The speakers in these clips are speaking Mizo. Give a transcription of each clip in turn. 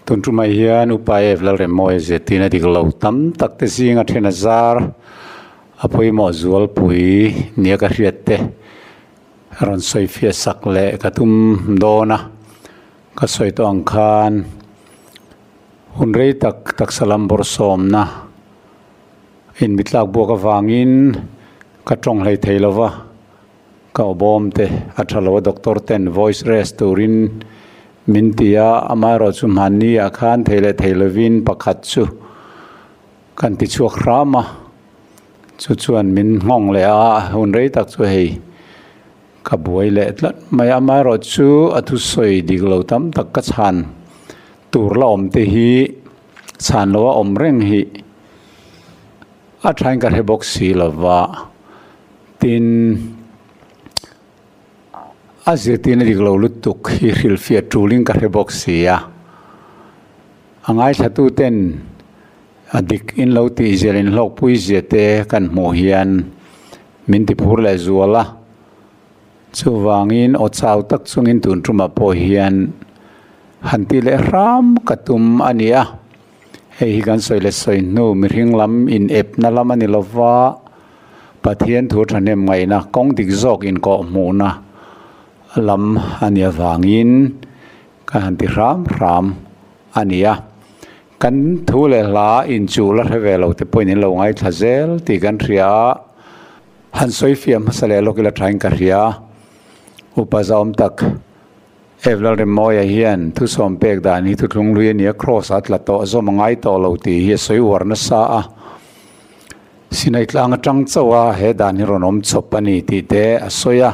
Tun tumah hian Upa Ev Lalremmawia zirtirna dik lo tam tak te zinga then a zar a pawimawh zualpui nia ka hriat te rawn sawi fiah sak leh ka tum dawn a. Ka sawi tawh ang khan hun rei tak taksa lam bawrhsawmna inmitlak buak avangin ka tawng hlei thei lo va. Ka awbawm te a tha lo a doctor ten voice rest turin min ti a, amaherawh chu hmanni ah khan thei leh thei lovin pakhat chu kan ti chhuak hram a, chu chuan min nghawng leh a, hun rei tak chu hei ka buai leh tlat mai a, amaherawh chu a thusawi dik lo tam tak ka chhan tur la awm te hi chhan lo a awm reng hi a thain ka hre bawk si lova. Tin, a zirtirna dik lo lutuk hi hrilhfiah tulin ka hre bawk si a. A ngaithlatuten a dik in lo tih zia leh inhlawkpui zia te kan hmuh hian min tiphur leh zual a. Chuvangin aw chau tak chungin tun tumah pawh hian han ti leh hram ka tum a ni a. Hei hi kan sawi leh sawi hnu mihring lam inepna lam a ni lo va, Pathian thu thahnem ngaihna kawng dik zawk inkawh hmuhna lam a nih avangin kan han ti hram hram a ni a. Kan thu leh hla inchuh la hre ve lo te pawhin in lo ngaithla zel tih kan hria a, han sawi fiah hmasa leh lawk ila thain ka hria. Upa zahawm tak. Ev Lalremmawia hian thusawm pek dan hi thuthlung hlui a nia, Kraws a tla tawh, zawm a ngai tawh lo tih hi a sawi uar nasa a. Sinai tlang atang chauh a he dan hi rawn awm chawp a ni tih te a sawi a.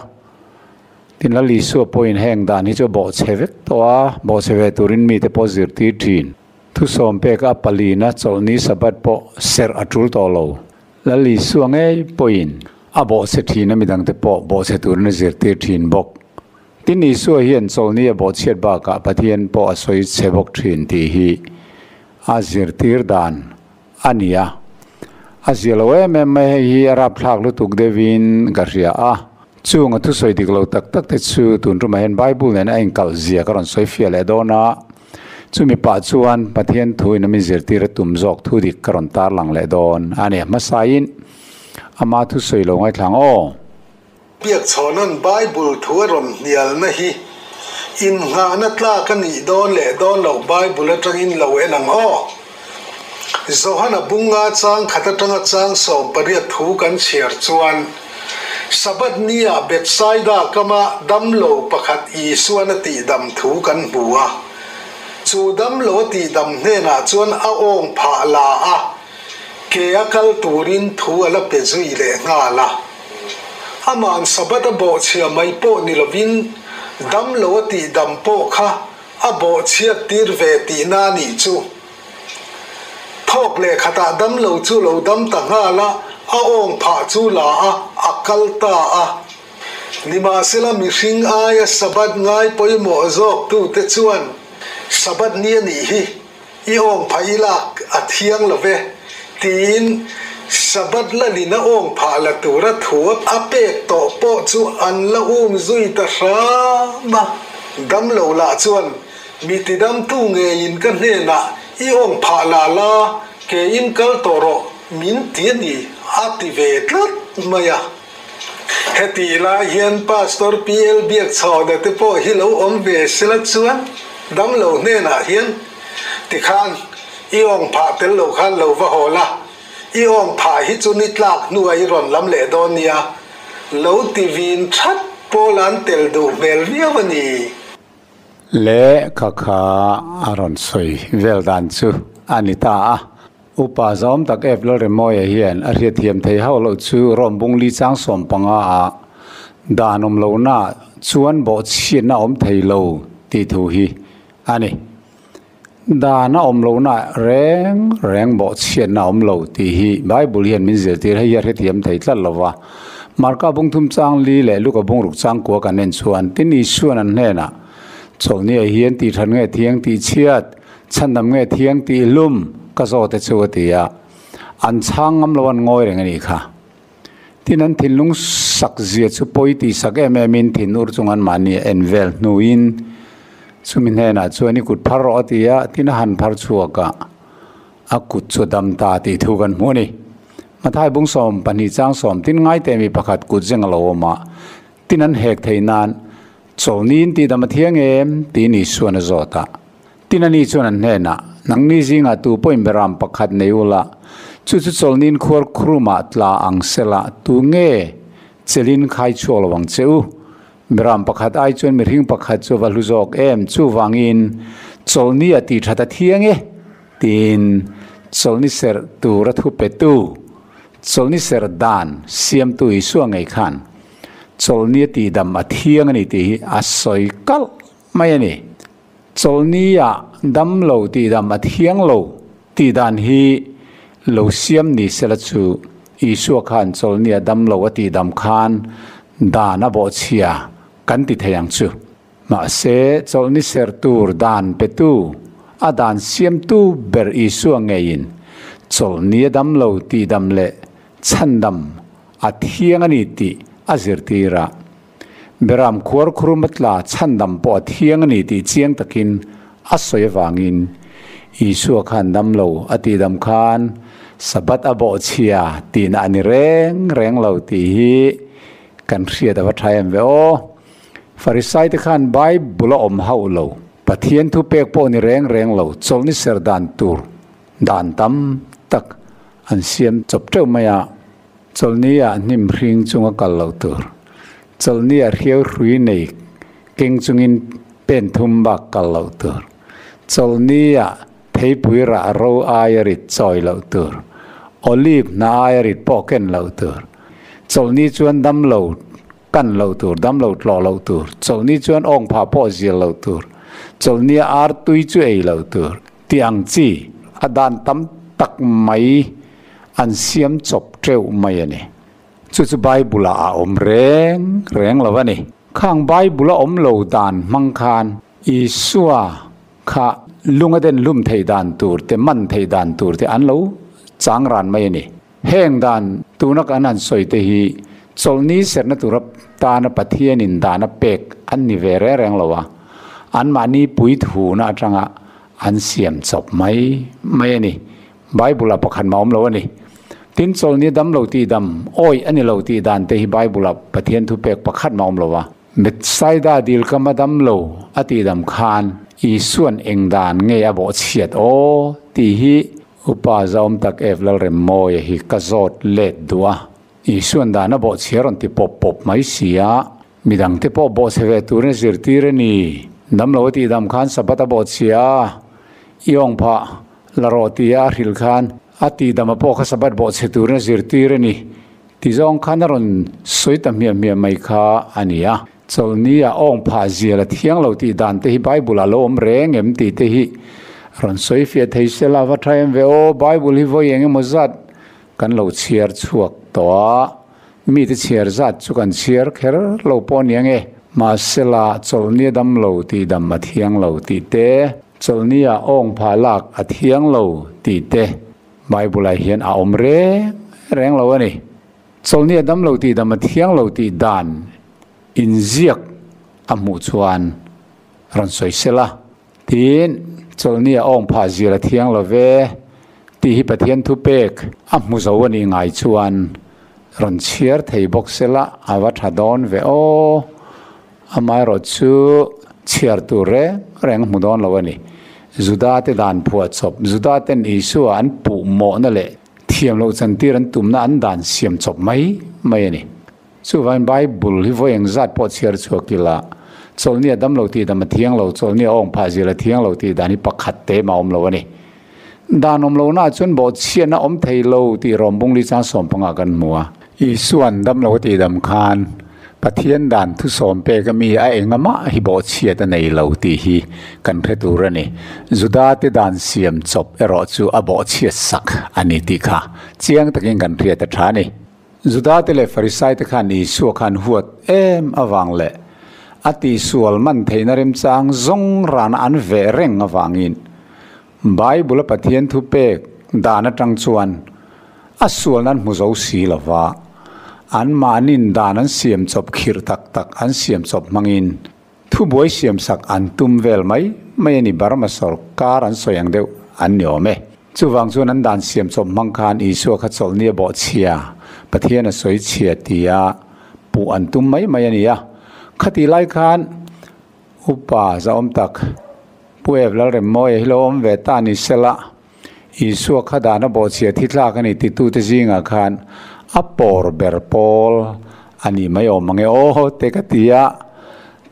Tin Lal Isua pawhin heng dan hi chu a bawhchhe vek tawh a, bawhchhe ve turin mite pawh zirtir thin. Thusawm pek a palina chawlhni Sabbath pawh serh a tul tawh lo. Lal Isua ngei pawhin a bawhchhe thin a midangte pawh bawhchhe turin a zirtir thin bawk. Tin, Isua hian chawlhni a bawhchhiat bakah Pathian pawh a sawi chhe bawk thin tih hi a zirtir dan a ni a. A zia lo em em mai, hei hi a rapthlak lutuk deuhin ka hria a. Chung a thusawi dik lo tak tak te chu tun tumah hian Bible nen a inkalh zia ka rawn sawi fiah leh dawn a. Chumi pah chuan Pathian thu in a min zirtir a tum zawk thu dik ka rawn tarlang leh dawn a ni. Hmasain ama thusawi lo ngaithla ang aw. Biakchhawna'n Bible thu a rawn hnialna hi innghahna tlak a nih dawn leh dawn loh Bible atangin lo en ang aw. Johana bunga chang khat atanga chang 18 thu kan chhiar chuan, Sabbath nia Bethsaida kama damlo pakhat Isuan a tihdam thu kan hmu a. Chu damlo a tihdam hnenah chuan a awng phah la a, ke a kal turin thu a la pe zui leh nghal a. Ama'n Sabbath a bawhchhia mai pawh ni lovin dam lo a tih dam pawh kha a bawhchhiat tir ve tihna a nih chu. Thawk leh khatah dam lo chu lo dam ta nghal a, a awng phah chu la a, a kal ta a. Nimahsela mihring aia Sabbath ngai pawimawh zawk tute chuan Sabbath ni a nih hi. I awng phah i lak a thiang lo ve, tiin Sabbath lalin a awng phah la tura thu a pek tawh pawh chu an la um zui ta hram a. Damlo lah chuan, Mi tidamtu ngeiin ka hnenah i awng phah la la, keiin kal tawh rawh, min ti a ni, a ti ve tlat mai a. Hetih lai hian Pastor PL Biakchhawna te pawh hi lo awm ve sela chuan damlo hnenah hian tikhan i awng phah tel lo khan lo va haw la, i awng phah hi chu ni tlak hnuah i rawn lam leh dawn nia, lo ti vin that pawl an tel duh hmel viau a ni. Leh kha kha a rawn sawi vel dan chu a ni ta a. Upa zawm tak Ep Lalremawia hian a hriatthiam thei hauh loh chu Rome bungli chang 15 ah dan awm lohna chuan bawhchhiatna awm thei lo tih thu hi a ni. Dan a awm lohna reng reng bawhchhiatna awm lo tih hi Bible hian min zirtir hei hi a hrethiam thei tlat lo va. Marka bung thum chang li leh Luka bung ruk chang kua kan en chuan tin Isuan an hnenah chawlhniah hian tih that nge thiang tih chhiat Chhandam nge thiang tih hlum ka zawh te chu a ti a, an chhang ngam lo an ngawi reng a nih kha. Tin an thinlung sak zia chu pawi tih sak em em in thin ur chung an mahni a en vel hnuin Chumi hnenah chuan i kut phar rawh a ti a, tin a han phar chhuak a, a kut chu a dam ta tih thu kan hmu a ni. Mathai bung 12 chang sawm tin ngai teh mi pakhat kut zeng a lo awm a, tin an hek thei nan chawlhniin tihdam a thiang em? tiin Isuan a zawt a. Tin ani chuan an hnenah, Nangni zingah tu pawhin beram pakhat nei ula, chu chu chawlhniin khuar khurumah tla ang sela, tu nge chelin khai chhuak lo ang che u? Beram pakhat ai chuan mihring pakhat chu a va hlu zawk em? Chuvangin chawlhni a tih that a thiang e, tiin chawlhni serh tur a thu petu, chawlhni serh dan siamtu Isua ngei khan chawlhni a tihdam a thiang a ni tih hi a sawi kalh mai a ni. Chawlhni ah dam lo tihdam a thiang lo tih dan hi lo siam ni sela chu Isua khan chawlhni a dam lo a tihdam khan dan a bawhchhia kan ti thei ang chu. Mahse chawlhni ser tur dan petu a dan siamtu ber Isua ngeiin chawlhni a dam lo tihdam leh chhandam a thiang a ni tih a zirtir a. Beram khuar khurum a tla chhandam pawh a thiang a ni tih chiang takin a sawi avangin Isua khan dam lo a tihdam khan Sabbath a bawhchhia tihna a ni reng reng lo tih hi kan hriat a va tha em ve aw. Farisai te khan Bible a awm hauh lo, Pathian thu pek pawh ni reng reng lo, chawlhni ser dan tur dan tam tak an siam chawp teuh mai a. Chawlhni-ah hnim hring chunga kal loh tur. Chawlhni-ah hriau hrui nei keng chungin pen thum bak kal loh tur. Chawlhni-ah theipui rah ro aia rit chawi loh tur. Olive hna aia rit pawh ken loh tur. Chawlhni chuan dam lo kan loh tur, dam lo tlawh loh tur. Chawlhni chuan awng phah pawh zial loh tur. Chawlhni-ah ar tui chu ei loh tur. Tih ang chi a dan tam tak mai an siam chawp teuh mai a ni. Chu chu Bible ah a awm reng reng lo a ni. Khang Bible a awm lo dan hmang khan Isua kha lung a den hlum thei dan tur te, man thei dan tur te an lo chang ran mai a ni. Heng dan tuna kan han sawi te hi chawlhni serhna tura tana Pathianin dan a pek an ni ve reng reng lo a, anmahni puithuna atanga an siam chawp mai mai a ni. Bible-ah pakhat mah awm lo a ni. Tin, chawlhni dam lo tih dam, awih a ni lo tih dan te hi Bible-ah Pathian thupek pakhat mah awm lo a. Bethsaida dil kam a dam lo a tih dam khan Isua'n eng dan nge a bawhchhiat aw tih hi Upa Zaawm tak Ev Lalremmawia hi ka zawt let duh a. Isua'n dan a bawhchhia rawn ti pawp pawp mai si a, midangte pawh bawhchhe ve turin a zirtir a ni. Dam lo a tih dam khan Sabbath a bawhchhia a, i awng phah la rawh tia a hrilh khan a tih dam a pawh kha Sabbath bawhchhe turin a zirtir a ni. Ti zawng khan a rawn sawi ta hmiah hmiah mai kha a ni a. Chawlhni ah awng phah zial a thiang lo tih dan te hi Bible ah lo awm reng em tih te hi rawn sawi fiah thei se la va tha em ve aw. Bible hi vawi eng emaw zat kan lo chhiar chhuak tawh a, mite chhiar zat chu kan chhiar kher lo pawh a ni ang e. Mahsela chawlhni a dam lo tih dam a thiang lo tih te, chawlhni ah awng phah lak a thiang lo tih te Bible ah hian a awm reng reng lo a ni. Chawlhni a dam lo tih dam a thiang lo tih dan inziak a hmuh chuan rawn sawi sel a. Tin, chawlhni a awng phah zir a thiang lo ve tih hi Pathian thupek a hmu zo a nih ngai chuan rawn chhiar thei bawk sela a va tha dawn ve aw. Amaherawh chu chhiar tur reng reng a hmu dawn lo a ni. Juda te dan phuah chawp, Juda ten Isua an puh mawhna leh thiam loh chantir an tumna an dan siam chawp mai mai a ni. Chuvangin Bible hi vawi engzat pawh chhiar chhuak ila, chawlhni a dam lo tih dam a thiang lo, chawlhni a awng phah zir a thiang lo tih dan hi pakhat te mah a awm lo a ni. Dan awm lohna ah chuan bawhchhiatna awm thei lo tih Rawmbungli chang 15 kan hmu a. Isua'n dam lo a tih dam khan Pathian dan thusawm pek a mi a enga mah hi bawhchhiat a nei lo tih hi kan hre tur a ni. Juda te dan siam chawp erawh chu a bawhchhiat sak a ni tih kha chiang takin kan hriat a tha a ni. Juda te leh Farisai te khan Isua khan huat em avang leh a tihsual man theihna remchang zawng rana an veh reng avangin Bible a Pathian thu pek dan atang chuan a sualna an hmu zo si lo va, anmahnin dan an siam chawp khirh tak tak an siam chawp hmangin. Thubuai siamsak an tum vel mai mai a ni. Burma sawrkar an sawi ang deuh an ni awm e. Chuvang chuan an dan siam chawp hmang khan Isua kha chawlhni a bawh chhia, Pathian a sawi chhia tia puh an tum mai mai a ni a. Khatih lai khan Upa zahawm tak Pu Ev Lalremmawia hi lo awm ve ta ni sela, Isua kha dan a bawh chhia thi tlak a ni titute zingah khan a pawr ber pawl a nih mai awm ang e aw te ka ti a.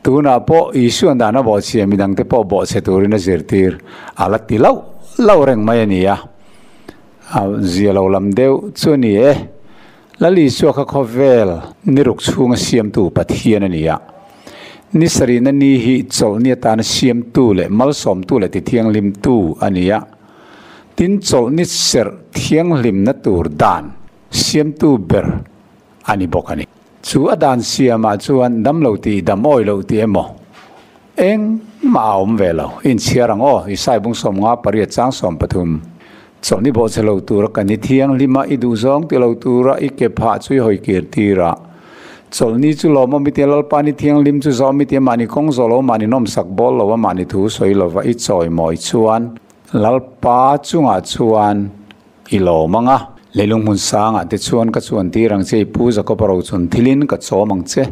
Tunah pawh Isua'n dan a bawh chhia midangte pawh bawh chhe turin a zirtir a la ti loh loh reng mai a ni a. A zia lo lam deuh chu a ni e. Lal Isua kha khawvel niruk chhunga siamtu Pathian a ni a. Ni sarihna ni hi chawlhni atana siamtu leh malsawmtu leh tithianghlimtu a ni a. Tin, chawlhni serh thianghlimna tur dan siamtu ber a ni bawk a ni. Chu a dan siamah chuan damlo tih, dam awi loh tih emaw engmah a awm ve lo. Inchhiar ang aw, Isai bung 58 chang 13. Chawlhni bawh che lo tura kan i thianghlim a, i duhzawng ti lo tura i ke phah chu i hawi kir tir a. Chawlhni chu lawmawm i tia Lalpa ni thianghlim chu zawm i tia mahni kawng zawh lo, mahni nawmsak bawl lo a, mahni thu sawi lova i chawimawi chuan Lalpa chungah chuan i lawm ang a. Leilung hmun sangah te chuan ka chuan tir ang che, i pu Jakob-a rochun thilin ka chawm ang che.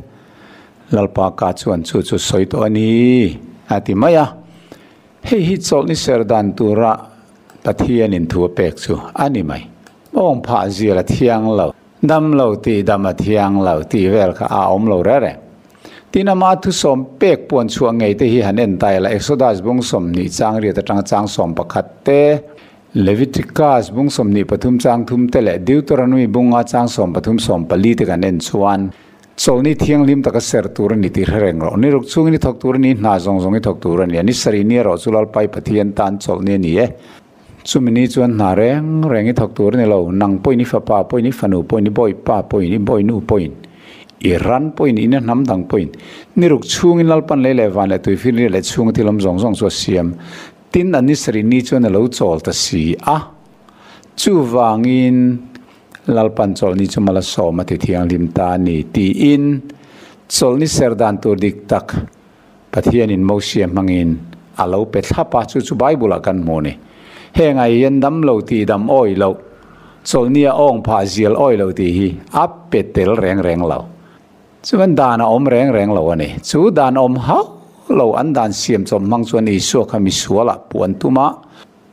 Lalpa ka chuan chu chu sawi tawh a ni, a ti mai a. Hei hi chawlhni ser dan tura Pathianin thu a pek chu a ni mai. Awng phah zir a thiang lo, dam lo tih dam a thiang lo tih vel kha a awm lo reng reng. Tin, ama thusawm pek puan chhuah ngei te hi han en ta ila, Exodus bung 20 chang riat atanga chang 11 te, Leviticus bung 23 chang thum te leh Deuteronomy bunga chang 13 14 te kan en chuan, Chawlhni thianghlim taka ser tur a ni tih hre reng rawh. Ni ruk chungin i thawk tur a ni, hna zawng zawng i thawk tur a ni a. Ni sarih ni erawh chu Lalpai Pathian tan chawlhni a ni e. Chumi ni chuan hna reng reng i thawk tur a ni lo. Nang pawhin i fapa pawhin i fanu pawhin i bawipa pawhin i bawinu pawhin i ran pawhin ina hnam dang pawhin ni ruk chungin Lalpan lei leh van leh tuifinriat leh chhunga thil awm zawng zawng chu a siam. Tin, a ni sarih ni chuan a lo chawl ta si a. Chuvangin Lalpan chawlhni chu mal a sawm a ti thianghlim ta a ni tiin chawlhni ser dan tur dik tak Pathianin Mosia hmangin a lo pe thlap a, chu chu Bible-ah kan hmu a ni. Heng ai hian dam lo tih dam awi loh, chawlhni a awng phah zial awi lo tih hi a pe tel reng reng lo. Chuan dan a awm reng reng lo a ni. Chu dan awm hauh lo an dan siam chawp hmang chuan Isua kha misualah puh an tum a,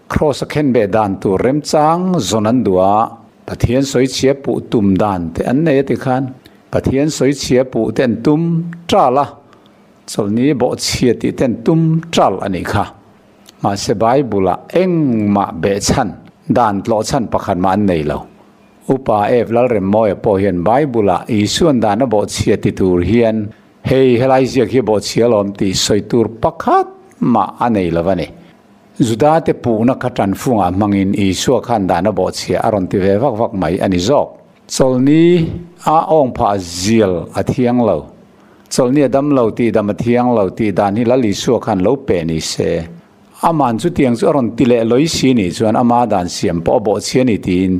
Kraws a khenbeh dan tur remchang zawn an duh a, Pathian sawichhia puh tum dan te an nei a ti khan Pathian sawichhia puh te an tum ṭal a, chawlhni bawhchhia tih te an tum ṭal a nih kha. Mahse Bible-ah engmah behchhan dan tlawhchhan pakhat mah an nei lo. Upa Ev Lalremmawia pawh hian Bible-ah Isuan dan a bawhchhia ti tur hian hei helai ziak hi bawhchhia alawm tih sawi tur pakhat mah a nei lo a ni. Judate puhna kha ṭanfungah hmangin Isua khan dan a bawhchhiah a rawn ti ve vak vak mai a ni zawk. Chawlhni a awng phah zial a thiang lo. Chawlhni a dam lo tih dam a thiang lo tih dan hi Lal Isua khan lo pe ni se. Aman chutiang chu a rawn ti leh lawih si nih chuan ama dan siam pawh a bawhchhiah a ni tiin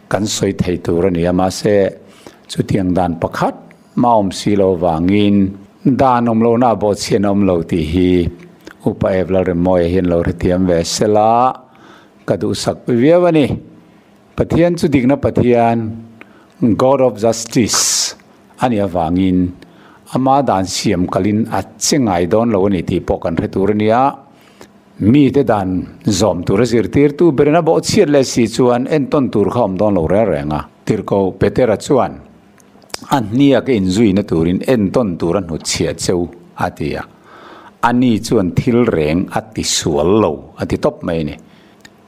kan sawi thei tur a ni a. Mahse, chutiang dan pakhat Ma awm si lo vangin dan awm lohna a bawhchhian a awm lo tih hi Upa Ev Lalremmawia hian lo hrethiam ve sela ka duhsak viau a ni. Pathian chu dikna Pathian, God of Justice, a nih avangin ama dan siam kalin a che ngai dawn lo a ni tih pawh kan hre tur a ni a. Mite dan zawm tura zirtirtu berin a bawhchhiat leh si chuan entawn tur kha awm dawn lo reng reng a. Tirhkoh Petera chuan A hniak inzuina turin entawn tur a hnutchhiah cheu, a ti a. Ani chuan thil reng a ti sual lo, a ti tawp mai a ni.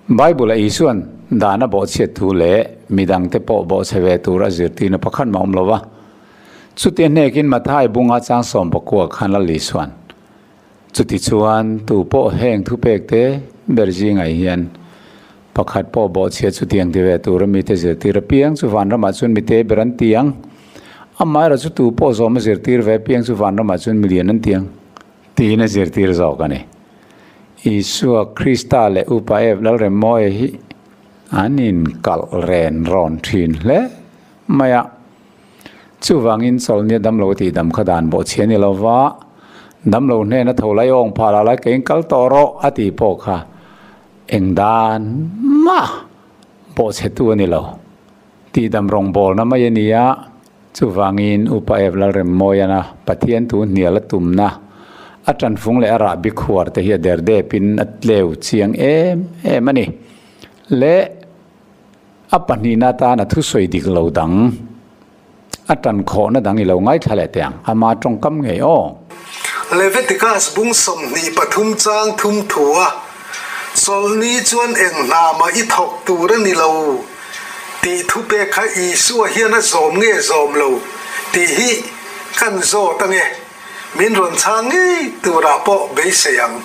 Bible-ah Isua'n dan a bawhchhiat thu leh midangte pawh bawhchhe ve tur a zirtirna pakhat mah awm lo va. Chutia hnekin Mathai bunga chang 19 khan Lal Isua'n, Chutichuan, tu pawh heng thupekte ber zingah hian pakhat pawh bawhchhia chutiang ti ve tura mite zirtir apiang chu vanramah chuan mite ber an ti ang. Amaherawh chu tu pawh zawm a zirtir ve apiang chu vanramah chuan milian an ti ang tiin a zirtir zawk a ni. Isua Krista leh Upa Ev Lalremmawia hi an inkalh ren rawn thin hle mai a. Chuvangin chawlhnia damlo tih dam kha dan bawhchhia ni lova, Damlo hnena tho lai awng phah lah lai keiin kal tawh rawh a tih pawh kha eng dan mah bawhchhetu a ni lo. Tihdam rawngbawlna mai a ni a, chuvangin Upa Ev Lalremmawiana Pathian thu hnial a tumna a tanfung leh a rahbi khuar te hi a der depin a tleu chiang em em a ni. Le a pahnihna atan a thusawi dik lo dang a tan khawhna dang i lo ngaithla leh teh ang, ama tawngkam ngei aw. Leviticus bung 23 chang thum thu a, Chawlhni chuan eng hna mah i thawk tur a ni lo tih thupek kha Isua hian a zawm nge zawm lo tih hi kan zawt ange, min rawn chhang ngei turah pawh beisei ang.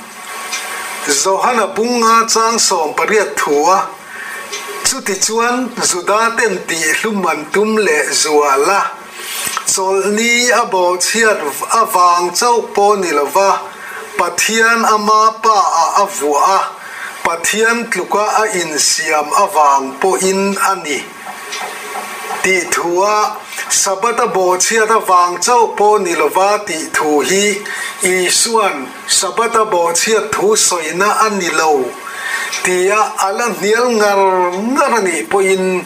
Johana bunga chang 18 thu a, Chutichuan Juda ten tihhlum an tum leh zual a, Chawlhni a bawhchhiat avang chauh pawh ni lova, Pathian ama Pa ah a vuah a, Pathian tluka a insiam avang pawhin a ni tih thu a, Sabbath a bawhchhiat avang chauh pawh ni lova tih thu hi Isua'n Sabbath a bawhchhiat thu sawina a ni lo tia a la hnial ngar ngar a nih pawhin,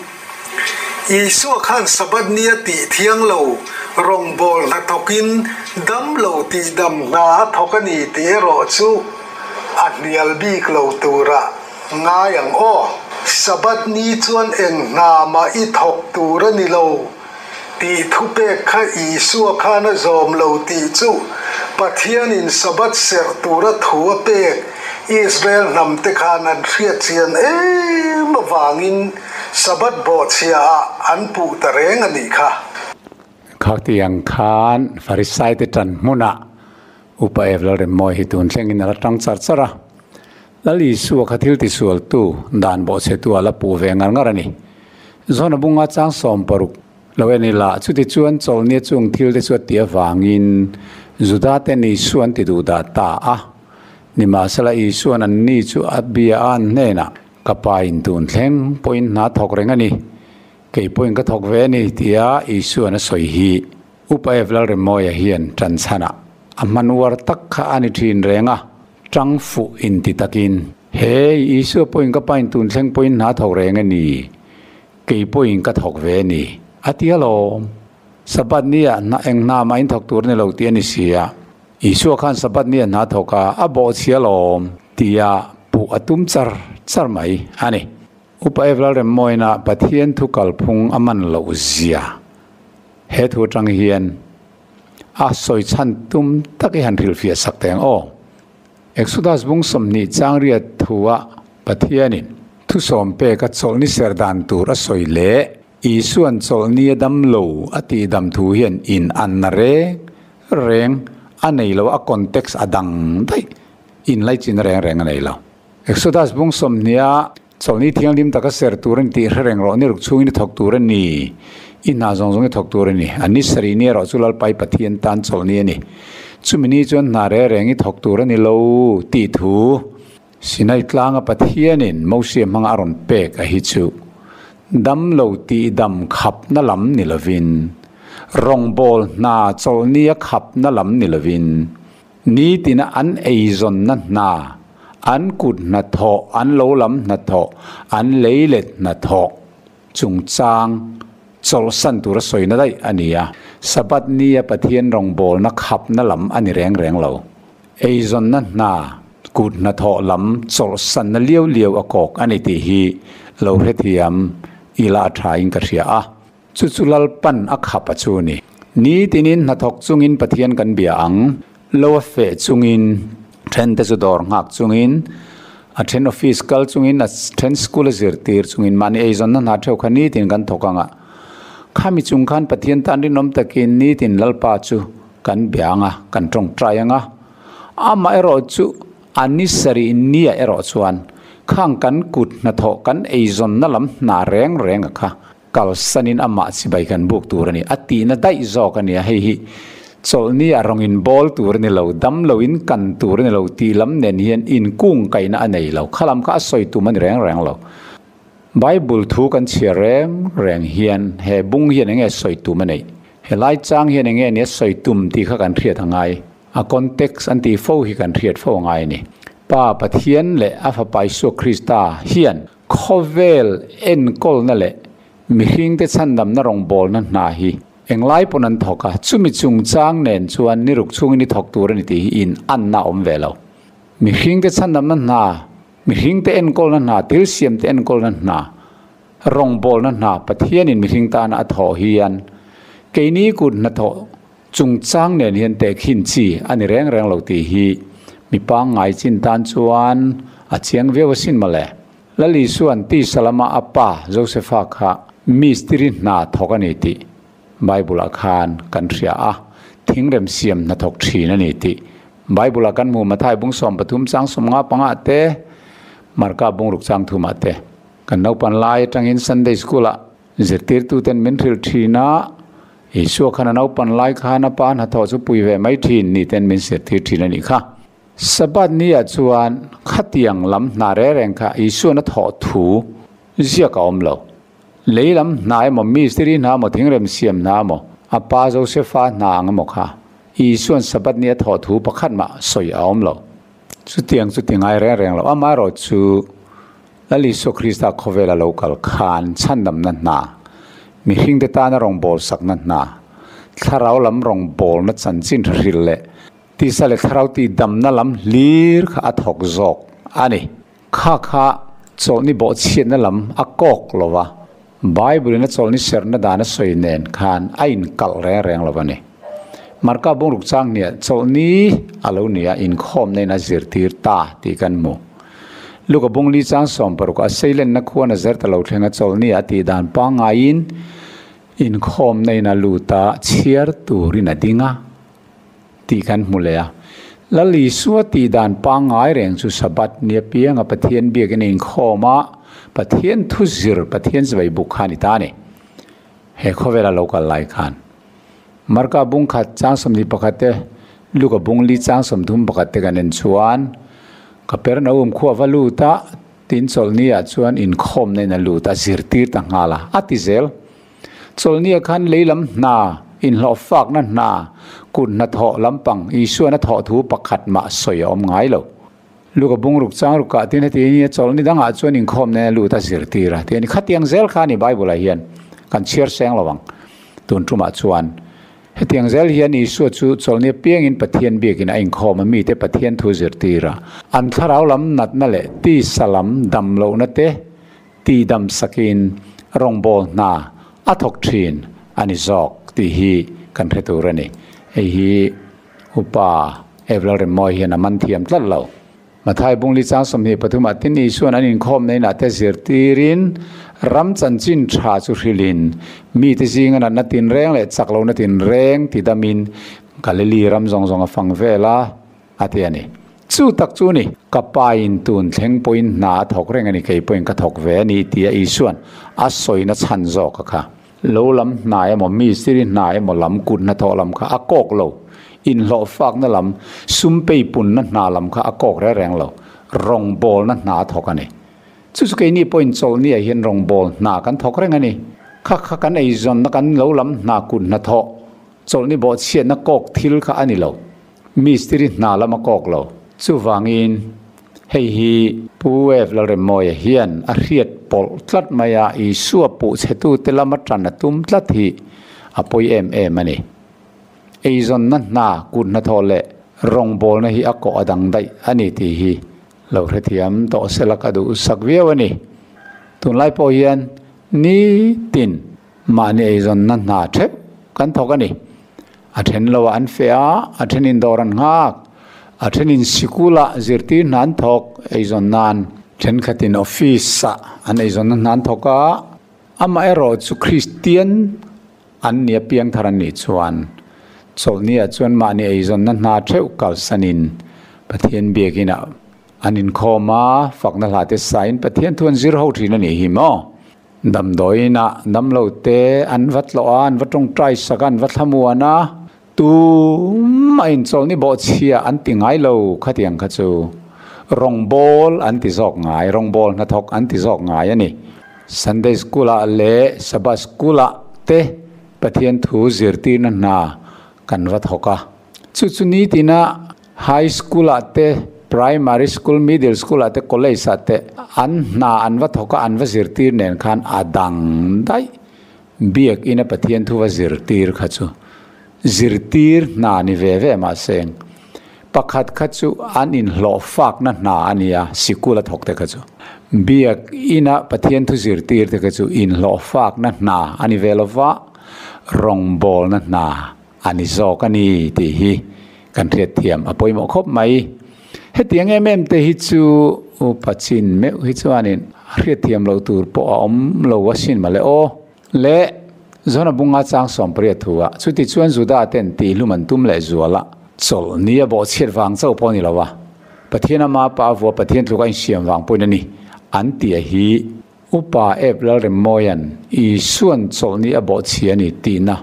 Isua khan Sabbath nia tih thiang lo, rawngbâwl hna thawkin dam lo tih dam hna a thawk a ni tih erawh chu a hnial bik lo turah ngai ang aw. Sabbath ni chuan eng hna mah i thawk tur a ni lo tih thupek kha Isua khan a zawm lo tih chu Pathianin Sabbath serh tura thu a pek Israel hnamte khan an hriatchian em avangin Sabbath bawhchhia ah an puh ta reng a nih kha. Khatiang khan Farisai te tan hmunah Upa Ev Lalremmawi hi tun thlengin a la tang char char a. Lal Isua kha thil tisualtu dan bawhchhetu a la puh ve ngar ngar a ni. Zona bunga chang 60 lo en ila, chutichuan chawlhnia chung thil te chu a ti avangin Juda ten Isua an ti duh dah ta a. Nimahsela Isua'n anni chu a bia a an hnenah, Ka pa in tun thleng pawhin hna thawk reng a ni, kei pawhin ka thawk ve a ni, tia Isua'n a sawi hi Upa Ev Lalremawia hian tan chhanah a hman uar tak kha a ni thin reng a, tang fuh inti takin, Hei, Isua pawhin ka pa in tun thleng pawhin hna thawk reng a ni, kei pawhin ka thawk ve a ni, a ti alawm. Sabbath nia hna eng hna mah in thawk tur a ni lo tih a ni si a. Isua khan Sabbath nia hna thawk a, a bawhchhia alawm, tia puh a tum char char mai a ni. Upa Ev Lalremmawina Pathian thu kalphung a man loh zia he thu atang hian a sawi chhan tum tak i han hrilhfiah sak teh ang aw. Exodus bung 20 chang riat thua Pathianin thusawm pek a chawlhni ser dan tur a sawi leh Isua'n chawlhni a dam lo a tih dam thu hian in anna reng reng a nei lo, a context a dang daih, inlaichinna reng reng a nei lo. Exodus bung 20 a chawlhni thianghlim taka ser tur a ni tih hre reng rawh, ni ruk chhungin i thawk tur a ni, i hna zawng zawng i thawk tur a ni, a ni sarih ni erawh chu Lalpai Pathian tan chawlhni a ni, chumi ni chuan hna reng reng i thawk tur a ni lo tih thu Sinai tlanga Pathianin Mosia hmanga a rawn pek a hi chu dam lo tih dam khapna lam ni lovin, rawngbâwl hna chawlhnia khapna lam ni lovin, nitina an eizawnna hna, an kut hnathawh, an lo lam hnathawh, an leilet hnathawh chungchang chawlhsan tura sawina daih a ni a. Sabbath nia Pathian rawngbâwlna khapna lam a ni reng reng lo. Eizawnna hna, kut hnathawh lam chawlhsanna liau liau a kawk a ni tih hi lo hrethiam ila a thain ka hria a. Chu chu Lalpan a khap a chu ni. Nitinin hnathawk chungin Pathian kan bia ang, lo a feh chungin, thente chu dawr nghak chungin, a then office kal chungin, a then school a zirtir chungin mahni eizawnna hna theuh kha nitin kan thawk ang a. Khami chung khan Pathian tan rinawm takin nitin Lalpa chu Kan bia ang a, kan tawngtai ang a. Amah erawh chu a ni sarih nia erawh chuan khang kan kut hnathawh kan eizawnna lam hna reng reng a kha kalsanin amah chibai kan buk tur a ni. A tihna daih zawk a ni a, hei hi chawlhni ah rawngin bawl tur a ni lo, dam loin kan tur a ni lo tih lam nen hian inkung kaihna a nei lo. Kha lam kha a sawi tum a ni reng reng lo. Bible thu kan chhiar reng reng hian he bung hian enge sawi tum a neih? Helai chang hian enge nia sawi tum tih kha kan hriat a ngai. A context an tih fo hi kan hriat fo ngai a ni. Pa Pathian leh a Fapa Isua Krista hian khawvel enkawlna leh mihringte chhandamna rawngbawlna hna hi englai pawn an thawk a, chumi chungchang nen chuan ni ruk chhungin i thawk tur a ni tih hi in anna a awm ve lo. Mihringte chhandamna hna, mihringte enkawlna hna, thil siamte enkawlna hna, rawngbawlna hna Pathianin mihring tana a thawh hian keini kut hnathawh Chungchang nen hian tehkhin chi a ni reng reng lo tih hi mi pangngai chin tan chuan a chiang viau asin mawle. Lal Isua'n tisa lama a pa Josefa kha mistiri hna thawk a ni tih Bible-ah khan kan hria a, thingrem siam hna thawk thin a ni tih Bible-ah kan hmu Mathai bung 13 chang 15 pangah te, Marka bung ruk chang thumah te. Kan naupan lai atangin Sunday School-ah Zirtirtuten min hrilh thin a, Isua khan a naupan lai khan a pa hnathawh chu pui ve mai thin ni ten min zirtir thin a nih kha. Sabbath ni ah chuan khatiang lam hna reng reng kha Isuan a thawh thu ziak a awm lo. Lei lam hna emaw, mistiri hna emaw, thingrem siam hna emaw, a pa Josefa hna ang emaw kha Isuan Sabbath ni a thawh thu pakhat mah sawi a awm lo. Chutiang chu ti ngai reng reng lo. Amaherawhchu Lal Isua Krista khawvela lo kal khan chhandamna hna, mihringte tana rawngbâwl sakna hna, thlarau lam rawngbâwlna chanchin hrilh leh tisa leh thlarau tihdamna lam hlir kha a thawk zawk a ni. Kha kha chawlhni bawhchhiatna lam a kawk lo va, Bible-in a chawlhni serhna dan a sawi nen khan a inkalh reng reng lo a ni. Marka bungruk chang hniah chawlhni a lo ni a, inkhawmna in a zirtir ta tih kan hmu. Luka bungli chang 16 a seilenna khuan a zer ta lo thleng a chawlhni a tih dan pangaiin inkhawmna in a lut a, chhiar turin a ding a tih kan hmu leh a. Lal Isua tih dan pangngai reng chu Sabbath ni apianga Pathian biakin a inkhawm a, Pathian thu zir, Pathian zivai buk kha a ni ta a ni. He khawvela lo kal lai khan Marka bung khat chang 21 te, Luka bung li chang 31 te kan en chuan Kapernaum khua va lut a, tin chawlhni ah chuan inkhawmna in a lut a, zirtir ta nghal a, a ti zel. Chawlhni ah khan lei lam hna, inhlawh fakna hna, kut hnathawh lampang Isuan a thawh thu pakhat mah sawi a awm ngai lo. Luka bung ruk chang ruk ah tin heti hi nia chawlhni dangah chuan inkhawmna in a lut a, zirtir a, ti a ni. Khatiang zel kha a ni Bible ah hian kan chhiar seng lo ang tun tumah chuan. Hetiang zel hian Isua chu chawlhni apiangin Pathian biakin a inkhawm a, mite Pathian thu zirtir a. An thlarau lam natna leh tisa lam dam lohna te tihdam sakin rawngbâwl hna a thawk thin a ni zawk tih hi kan hre tur a ni. Hei hi Upa Evlalremmawi hian a man thiam tlat lo. Mathai bungli chang 23 ah tin Isuan an inkhawmna inah te zirtirin ram chanchin tha chu hrilhin mite zinga natna tinreng leh chak lohna tinreng tidamin Galili ram zawng zawng a fang vel a, a ti a ni. Chu tak chu ni, ka pain tun thleng pawhin hna a thawk reng a ni, kei pawhin ka thawk ve a ni tia Isuan a sawina chhan zawk a kha. Lo lam hna emaw, mistiri hna emaw lam, kut hnathawh lam kha a kawk lo. Inhlawh fakna lam, sum peipunna hna lam kha a kawk reng reng lo. Rawngbawlna hna a thawk a ni. Chu chu keini pawhin chawlhniah hian rawngbâwl hna kan thawk reng a ni. Kha kha kan eizawnna kan lo lam hna kut hnathawh, chawlhni bawhchhiatna kawk thil kha a ni lo. Mistiri hna lam a kawk lo. Chuvangin hei hi Pu Ev Lalremmawia hian a hriat pawlh tlat mai a, Isua puh chhetute lama tan a tum tlat hi a pawi em em a ni. Eizawnna hna, kut hnathawh leh rawngbawlna hi a kawh a dang daih a ni tih hi lo hrethiam tawh sela ka duhsak viau a ni. Tunlai pawh hian nitin Mahni eizawnna hna theuh kan thawk a ni. A then loah an feh a, a thenin dawr an nghak, a thenin sikulah zirtir hna an thawk eizawn nan. Thenkhatin office-ah an eizawnna hna an thawk a, amaherawh chu Kristian an ni a piangthar an nih chuan chawlhniah chuan mahni eizawnna hna theuh kalsanin Pathian biakinah an inkhawm a, fakna hla te sain Pathian thu an zir ho thin a nih hi maw? Damdawiinah damlo te an va tlawh a, an va tawngtai sak a, an va thlamuan a, tum a inchawlhni bawhchhia an ti ngai lo khatiang kha chu rawngbâwl an ti zawk ngai, rawngbâwl hnathawk an ti zawk ngai a ni. Sunday School-ah leh Sabbath School-ah te Pathian thu zirtirna hna kan va thawk a. Chu chu nitina high school ah te, primary school, middle school ah te, college ah te an hna an va thawk a, an va zirtir nen khan a dang daih. Biakina Pathian thu va zirtir kha chu zirtir hna ni ve ve mahse pakhat kha chu an inhlawh fakna hna a nia, sikul a thawk te kha chu. Biakina Pathian thu zirtir te kha chu inhlawh fakna hna a ni ve lova, rawngbawlna hna a ni zawk a ni tih hi kan hriatthiam a pawimawh khawp mai. Hetiang em em te hi chu upa chin meuh hi chuanin hriatthiam loh tur pawh a awm lo asin mawle aw. Le Zona bunga chang 80 thu a, chuti chuan Juda ten tihhlum an tum leh zual a, chawlh ni a bawhchhiat vang chauh pawh a ni lo a, Pathian ama pa vua Pathian tluk a insiam vang pawhin a ni an tih a hi. Upa Ep Lalremmawia'n Isua'n chawlhni a bawhchhi a ni tihna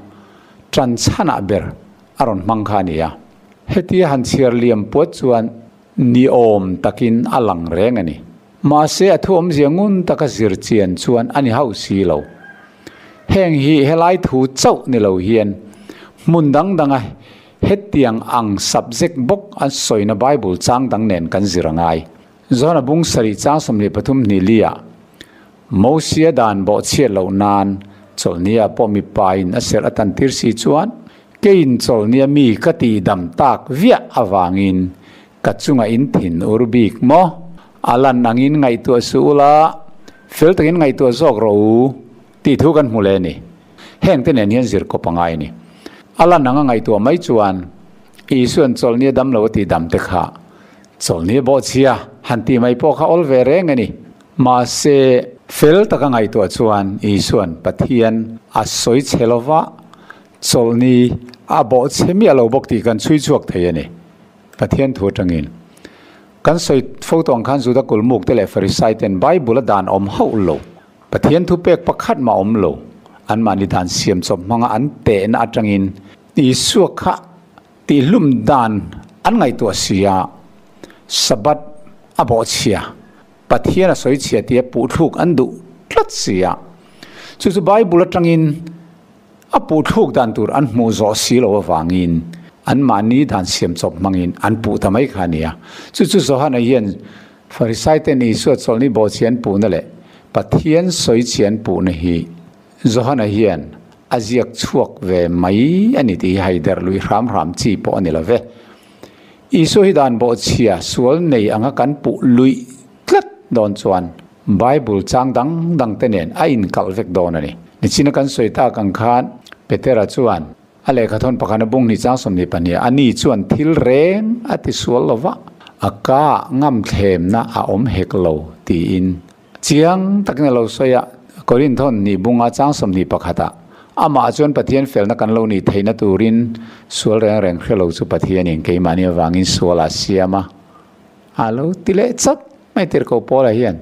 ṭan chhanah ber a rawn hmang kha a ni a. Hetia han chhiar liam puat chuan ni awm takin a lang reng a ni. Mahse a thu awmzia ngun taka zir chian chuan a ni hauh si lo. Heng hi helai thu chauh ni lo hian hmun dang danga hetiang ang subject bawk an sawina Bible chang dang nen kan zir a ngai. Zona bung sarih chang 23 hnih liah Mosia dan bawhchhiat loh nan chawlhnia pawh mipa in a serh a tan tir si chuan keiin chawlhnia mi ka tih dam tak viah avangin ka chunga in thin ur bik maw? A lan angin ngaihtuah suh ula, fel takin ngaihtuah zawk rawh u tih thu kan hmu leh a ni. Heng te nen hian zir kawp a ngai a ni. A lan anga ngaihtuah mai chuan Isua'n chawlhnia dam lo a tih dam te kha Chawlhni bawhchhia han tih mai pawh kha awl ve reng a ni. Mahse, fel taka ngaihtuah chuan Isua'n Pathian a sawi chhe lo va, chawlhni a bawhchhe miah lo bawk tih kan chhui chhuak thei a ni. Pathian thu atangin kan sawi fo tawh ang khan Juda kulmuk te leh Farisai ten Bible a dan awm hauh lo, Pathian thupek pakhat mah awm lo, anmahni dan siam chawp hmanga an tehna atangin Isua kha Tihlum dan an ngaihtuah si a, Sabbath a bawhchhia, Pathian a sawichhia tia puhthluk an duh tlat si a. Chu chu Bible atangin a puhthluk dan tur an hmuh zawh si lo avangin anmahni dan siam chawp hmangin an puh ta mai kha a ni a. Chu chu Johana hian Farisai ten Isua chawlhni bawhchhia an puhna leh Pathian sawichhia an puhna hi Johana hian a ziak chhuak ve mai a ni tih hi haider lui hram hram chi pawh a ni lo ve. Isua hi dan bawhchhia sual nei anga kan puh luih tlat dawn chuan Bible chang dang dang te nen a inkalh vek dawn a ni. Nichina kan sawi tak ang khan Petera chuan a lehkha thawn pakhat a bung hnih chang 22 a ni chuan thil reng a ti sual lo va, a ka ngam thlemna a awm hek lo tiin Chiang takin a lo sawi a, Korinthon nih bunga chang 21 ah, Amah chuan Pathian felna kan lo nih theihna turin sual reng reng hre lo chu Pathianin keimahni avangin sual a siam a, a lo ti leh chat mai tirhkoh Paula hian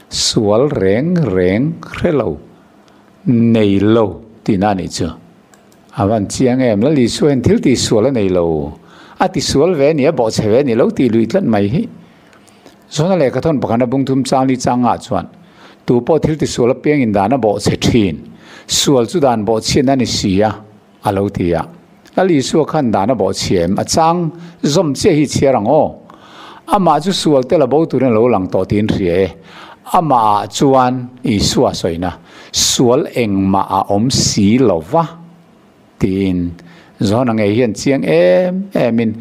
sual reng reng hre lo nei lo tihna a nih chu. A van chiang em, Lal Isua hian thil tihsual a nei lo, a tisual ve a ni, a bawhchhe ve a ni lo tih luih tlat mai hi. Zona lehkha thawn pakhana bung thum chang li chang ngah chuan tu pawh thil tisual apiangin dan a bawhchhe thin. Sual chu dan bawhchhiatna a ni si a, a lo ti a. Lal Isua khan dan a bawhchhia em? A chang zawm chiah hi chhiar ang aw. Amah chu sual tel a bo turin a lo lang tawh tiin hria e. Amahah chuan Isua sawina, Sual engmah a awm si lo va, tiin Zona ngei hian chiang em emin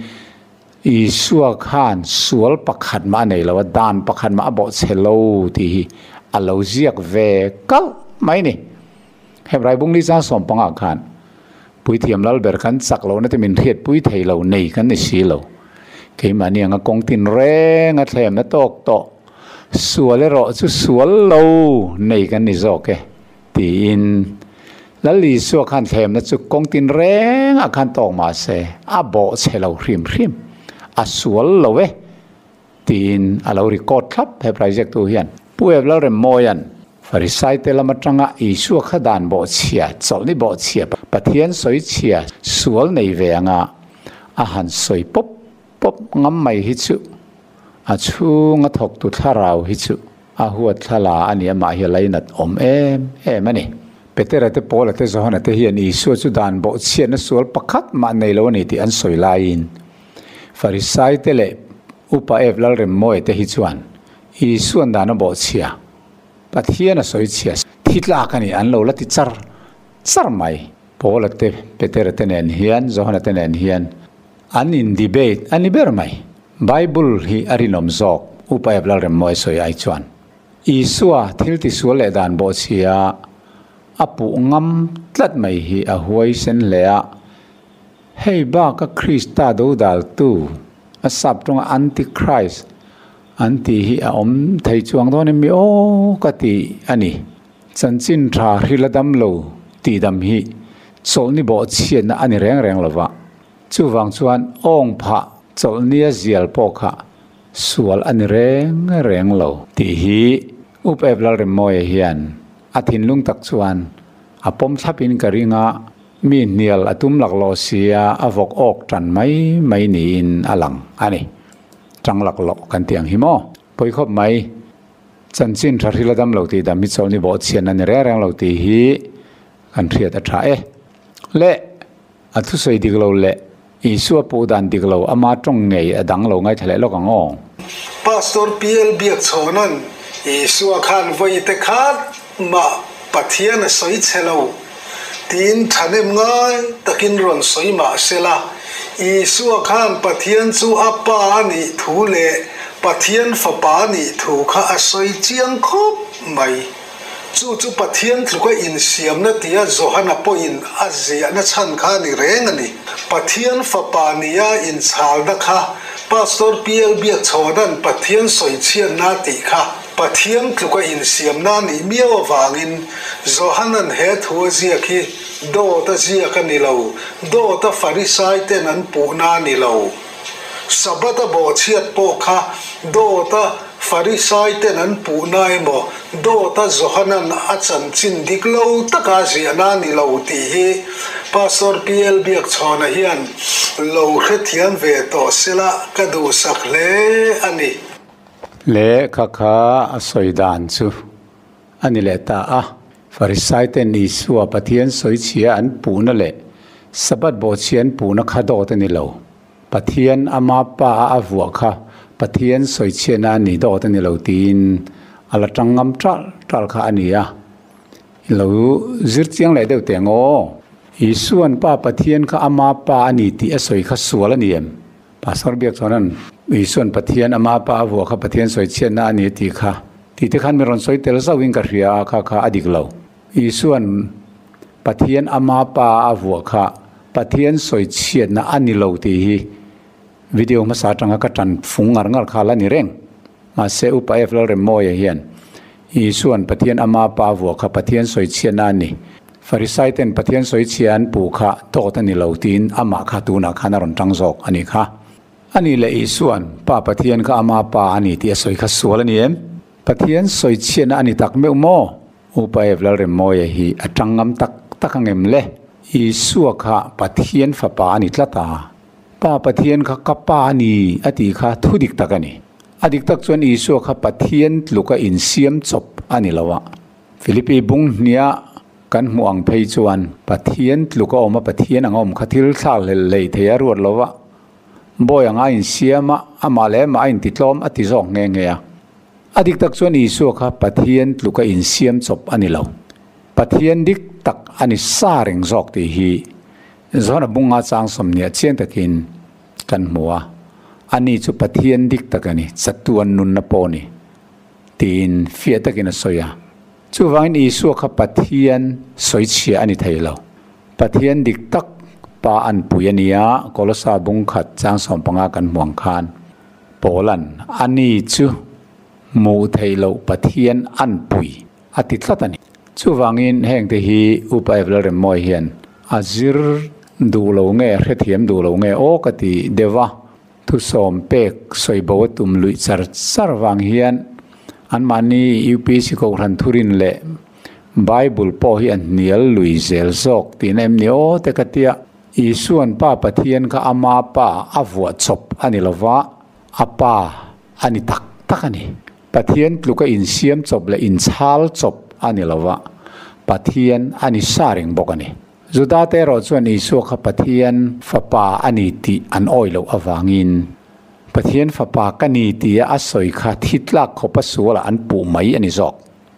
Isua khan sual pakhat mah a nei lo a, dan pakhat mah a bawhchhe lo tih hi a lo ziak ve kalh mai a ni. Hebrai bung li chang 15 khan Puithiam Lalber kan chak lohna te min hriatpui thei lo nei kan ni si lo. Keimahni anga kawng tin reng a thlemna tawk tawh sual erawh chu sual lo nei kan ni zawk e. Tiin Lal Isua khan thlemna chu kawng tin rengah khan tawk mah se a bawh chhe lo hrim hrim, a sual lo e tiin a lo record thlap he project tu hian. Pu Ep Lalremmawia'n Farisai te lam atanga Isua kha dan bawh chhia, chawlhni bawh chhia, Pathian sawi chhia, sual nei ve anga a han sawi pawp pawp ngam mai hi chu a chhunga thawktu thlarau hi chu a huat thla la a ni, amah hi a lainat awm em em a ni. Petera te Paula te Johana te hian Isua chu dan bawhchhiatna sual pakhat mah nei lo a ni tih an sawi laiin Farisai te leh Upa Ev Lalremmawia te hi chuan Isua'n dan a bawhchhia, Pathian a sawi chhia thi tlak a ni an lo la ti char char mai. Paula te Petera te nen hian Johana te nen hian an in debate a ni ber mai. Bible hi a rinawm zawk Upa Ev Lalremmawia sawi ai chuan. Isua thil tisual leh dan bawhchhia a puh ngam tlat mai hi a huaisen hle a, hei baka Krista dodaltu, a sap tawnga Antichrist an tih hi a awm thei chuang dawn em mi aw ka ti a ni. Chanchin tha hrila dam lo tihdam hi chawlhni bawhchhiatna a ni reng reng lova, chuvang chuan awng phah chawlhnia zial pawh kha Sual a ni reng reng lo tih hi Up Ep Lalremmawia hian a thinlung tak chuan a pawm thlapin ka ring a, mi hnial a tum laklawh sia a vawk awk tan mai mai niin a lang a ni. Tang laklawh kan tih ang hi maw? Pawi khawp mai. Chanchin tha hril a dam lo tih dam hi chawlhni bawhchhian a ni reng reng lo tih hi kan hriat a tha e. Le! A thusawi dik lo leh Isua puh dan dik lo ama tawng ngei a dang lo ngaithla leh lawk ang aw. Pastor PL Biakchhawna'n Isua khan vawi te khat mah Pathian a sawi chhe lo tiin thahnem ngai takin rawn sawi mah sela, Isua khan Pathian chu a Pa a nih thu leh Pathian Fapa a nih thu kha a sawi chiang khawp mai. Chu chu Pathian tluka insiamna tia Johana pawhin a ziahna chhan kha a ni reng a ni. Pathian Fapa nia inchhalna kha Pastor PL Biakchhawna'n Pathian sawichhiatna tih kha Pathian tluka insiamna a nih miau avangin Johana'n he thu a ziak hi dawt a ziak a ni lo, dawt a Farisai ten an puhna a ni lo. Sabbath a bawhchhiat pawh kha dawt a Farisai ten an puhna emaw dawt a Johanan a chanchin dik lo taka a ziahna a ni lo tih hi Pastor PL Biakchhawna hian lo hrethiam ve tawh sela ka duhsak hle a ni. Lehkha kha a sawi dan chu a ni leh ta a. Farisai ten Isua Pathian sawichhia an puhna leh Sabbath bawhchhia an puhna kha dawt a ni lo. Pathian ama pa a a vuah kha Pathian sawichhiatna a ni dawt a ni lo tiin a la tang ngam tal tal kha a ni a. I lo zir chiang leh deuh teh ang aw. Isua'n Pa Pathian kha ama pa a ni tih a sawi kha sual a ni em? Pastor Biak chuan Isua'n Pathian ama pa a vuah kha Pathian sawichhiatna a ni a tih kha tih te khan mi rawn sawi tel zauhin ka hria a, kha kha a dik lo. Isua'n Pathian ama pa a vuah kha Pathian sawichhiatna a ni lo tih hi video hmasa atanga ka tan fung ngar ngar kha la ni reng. Mahse Upa F Lalremmawia hian Isua'n Pathian ama pa a vuah kha Pathian sawichhiatna a ni. Farisai ten Pathian sawichhia an puh kha dawt a ni lo tiin amah kha tunah khan a rawn tang zawk a nih kha. A nih leh Isua'n Pa Pathian kha ama pa a ni tih a sawi kha sual a ni em? Pathian sawichhiatna a ni tak meuh maw? Upa Ev Lalremmawia hi a tang ngam tak tak ang em le? Isua kha Pathian fapa a ni tlat a, Pa Pathian kha ka pa a ni a tih kha thu dik tak a ni. A dik tak chuan Isua kha Pathian tluka insiam chawp a ni lo a. Philippi bung hnia kan hmuh ang phei chuan Pathian tluka awm a Pathian ang a awm kha thil thlak hlelh hlei thei a ruat lo a. Bawi anga a insiam a, amah leh amah a intitlawm a ti zawk nghe nghe a. A dik tak chuan Isua kha Pathian tluka insiam chawp a ni lo. Pathian dik tak a ni sa reng zawk tih hi Johana bunga chang sawmhniah chiang takin kan hmu a, Ani chu Pathian dik tak a ni, chatuan nunna pawh a ni, tiin fiah takin a sawi a. Chuvangin Isua kha Pathian sawichhia a ni thei lo. Pathian dik tak Pa anpui a nia, Kolosa bung khat chang 15 kan hmu ang khan. Paula'n, Ani chu hmuh theih loh Pathian anpui a ti tlat a ni. Chuvangin hengte hi Upa Evlal Remmawi hian a zir duh lo nge, hrethiam duh lo nge aw ka ti deuh a, thusawm pek sawi bo a tum luih char char vang hian anmahni UPC Kohhran thurin leh Bible pawh hi a hnial lui zel zawk tihna em ni aw te ka tia. Isua'n Pa Pathian kha ama Pa a vuah chawp a ni lova, a Pa a ni tak tak a ni. Pathian tluka insiam chawp leh inchhal chawp a ni lova, Pathian a ni sa reng bawk a ni. Judate erawh chuan Isua kha Pathian Fapa a ni tih an awih loh avangin, Pathian Fapa ka ni tia a sawi kha thi tlak khawpa sualah an puh mai a ni zawk.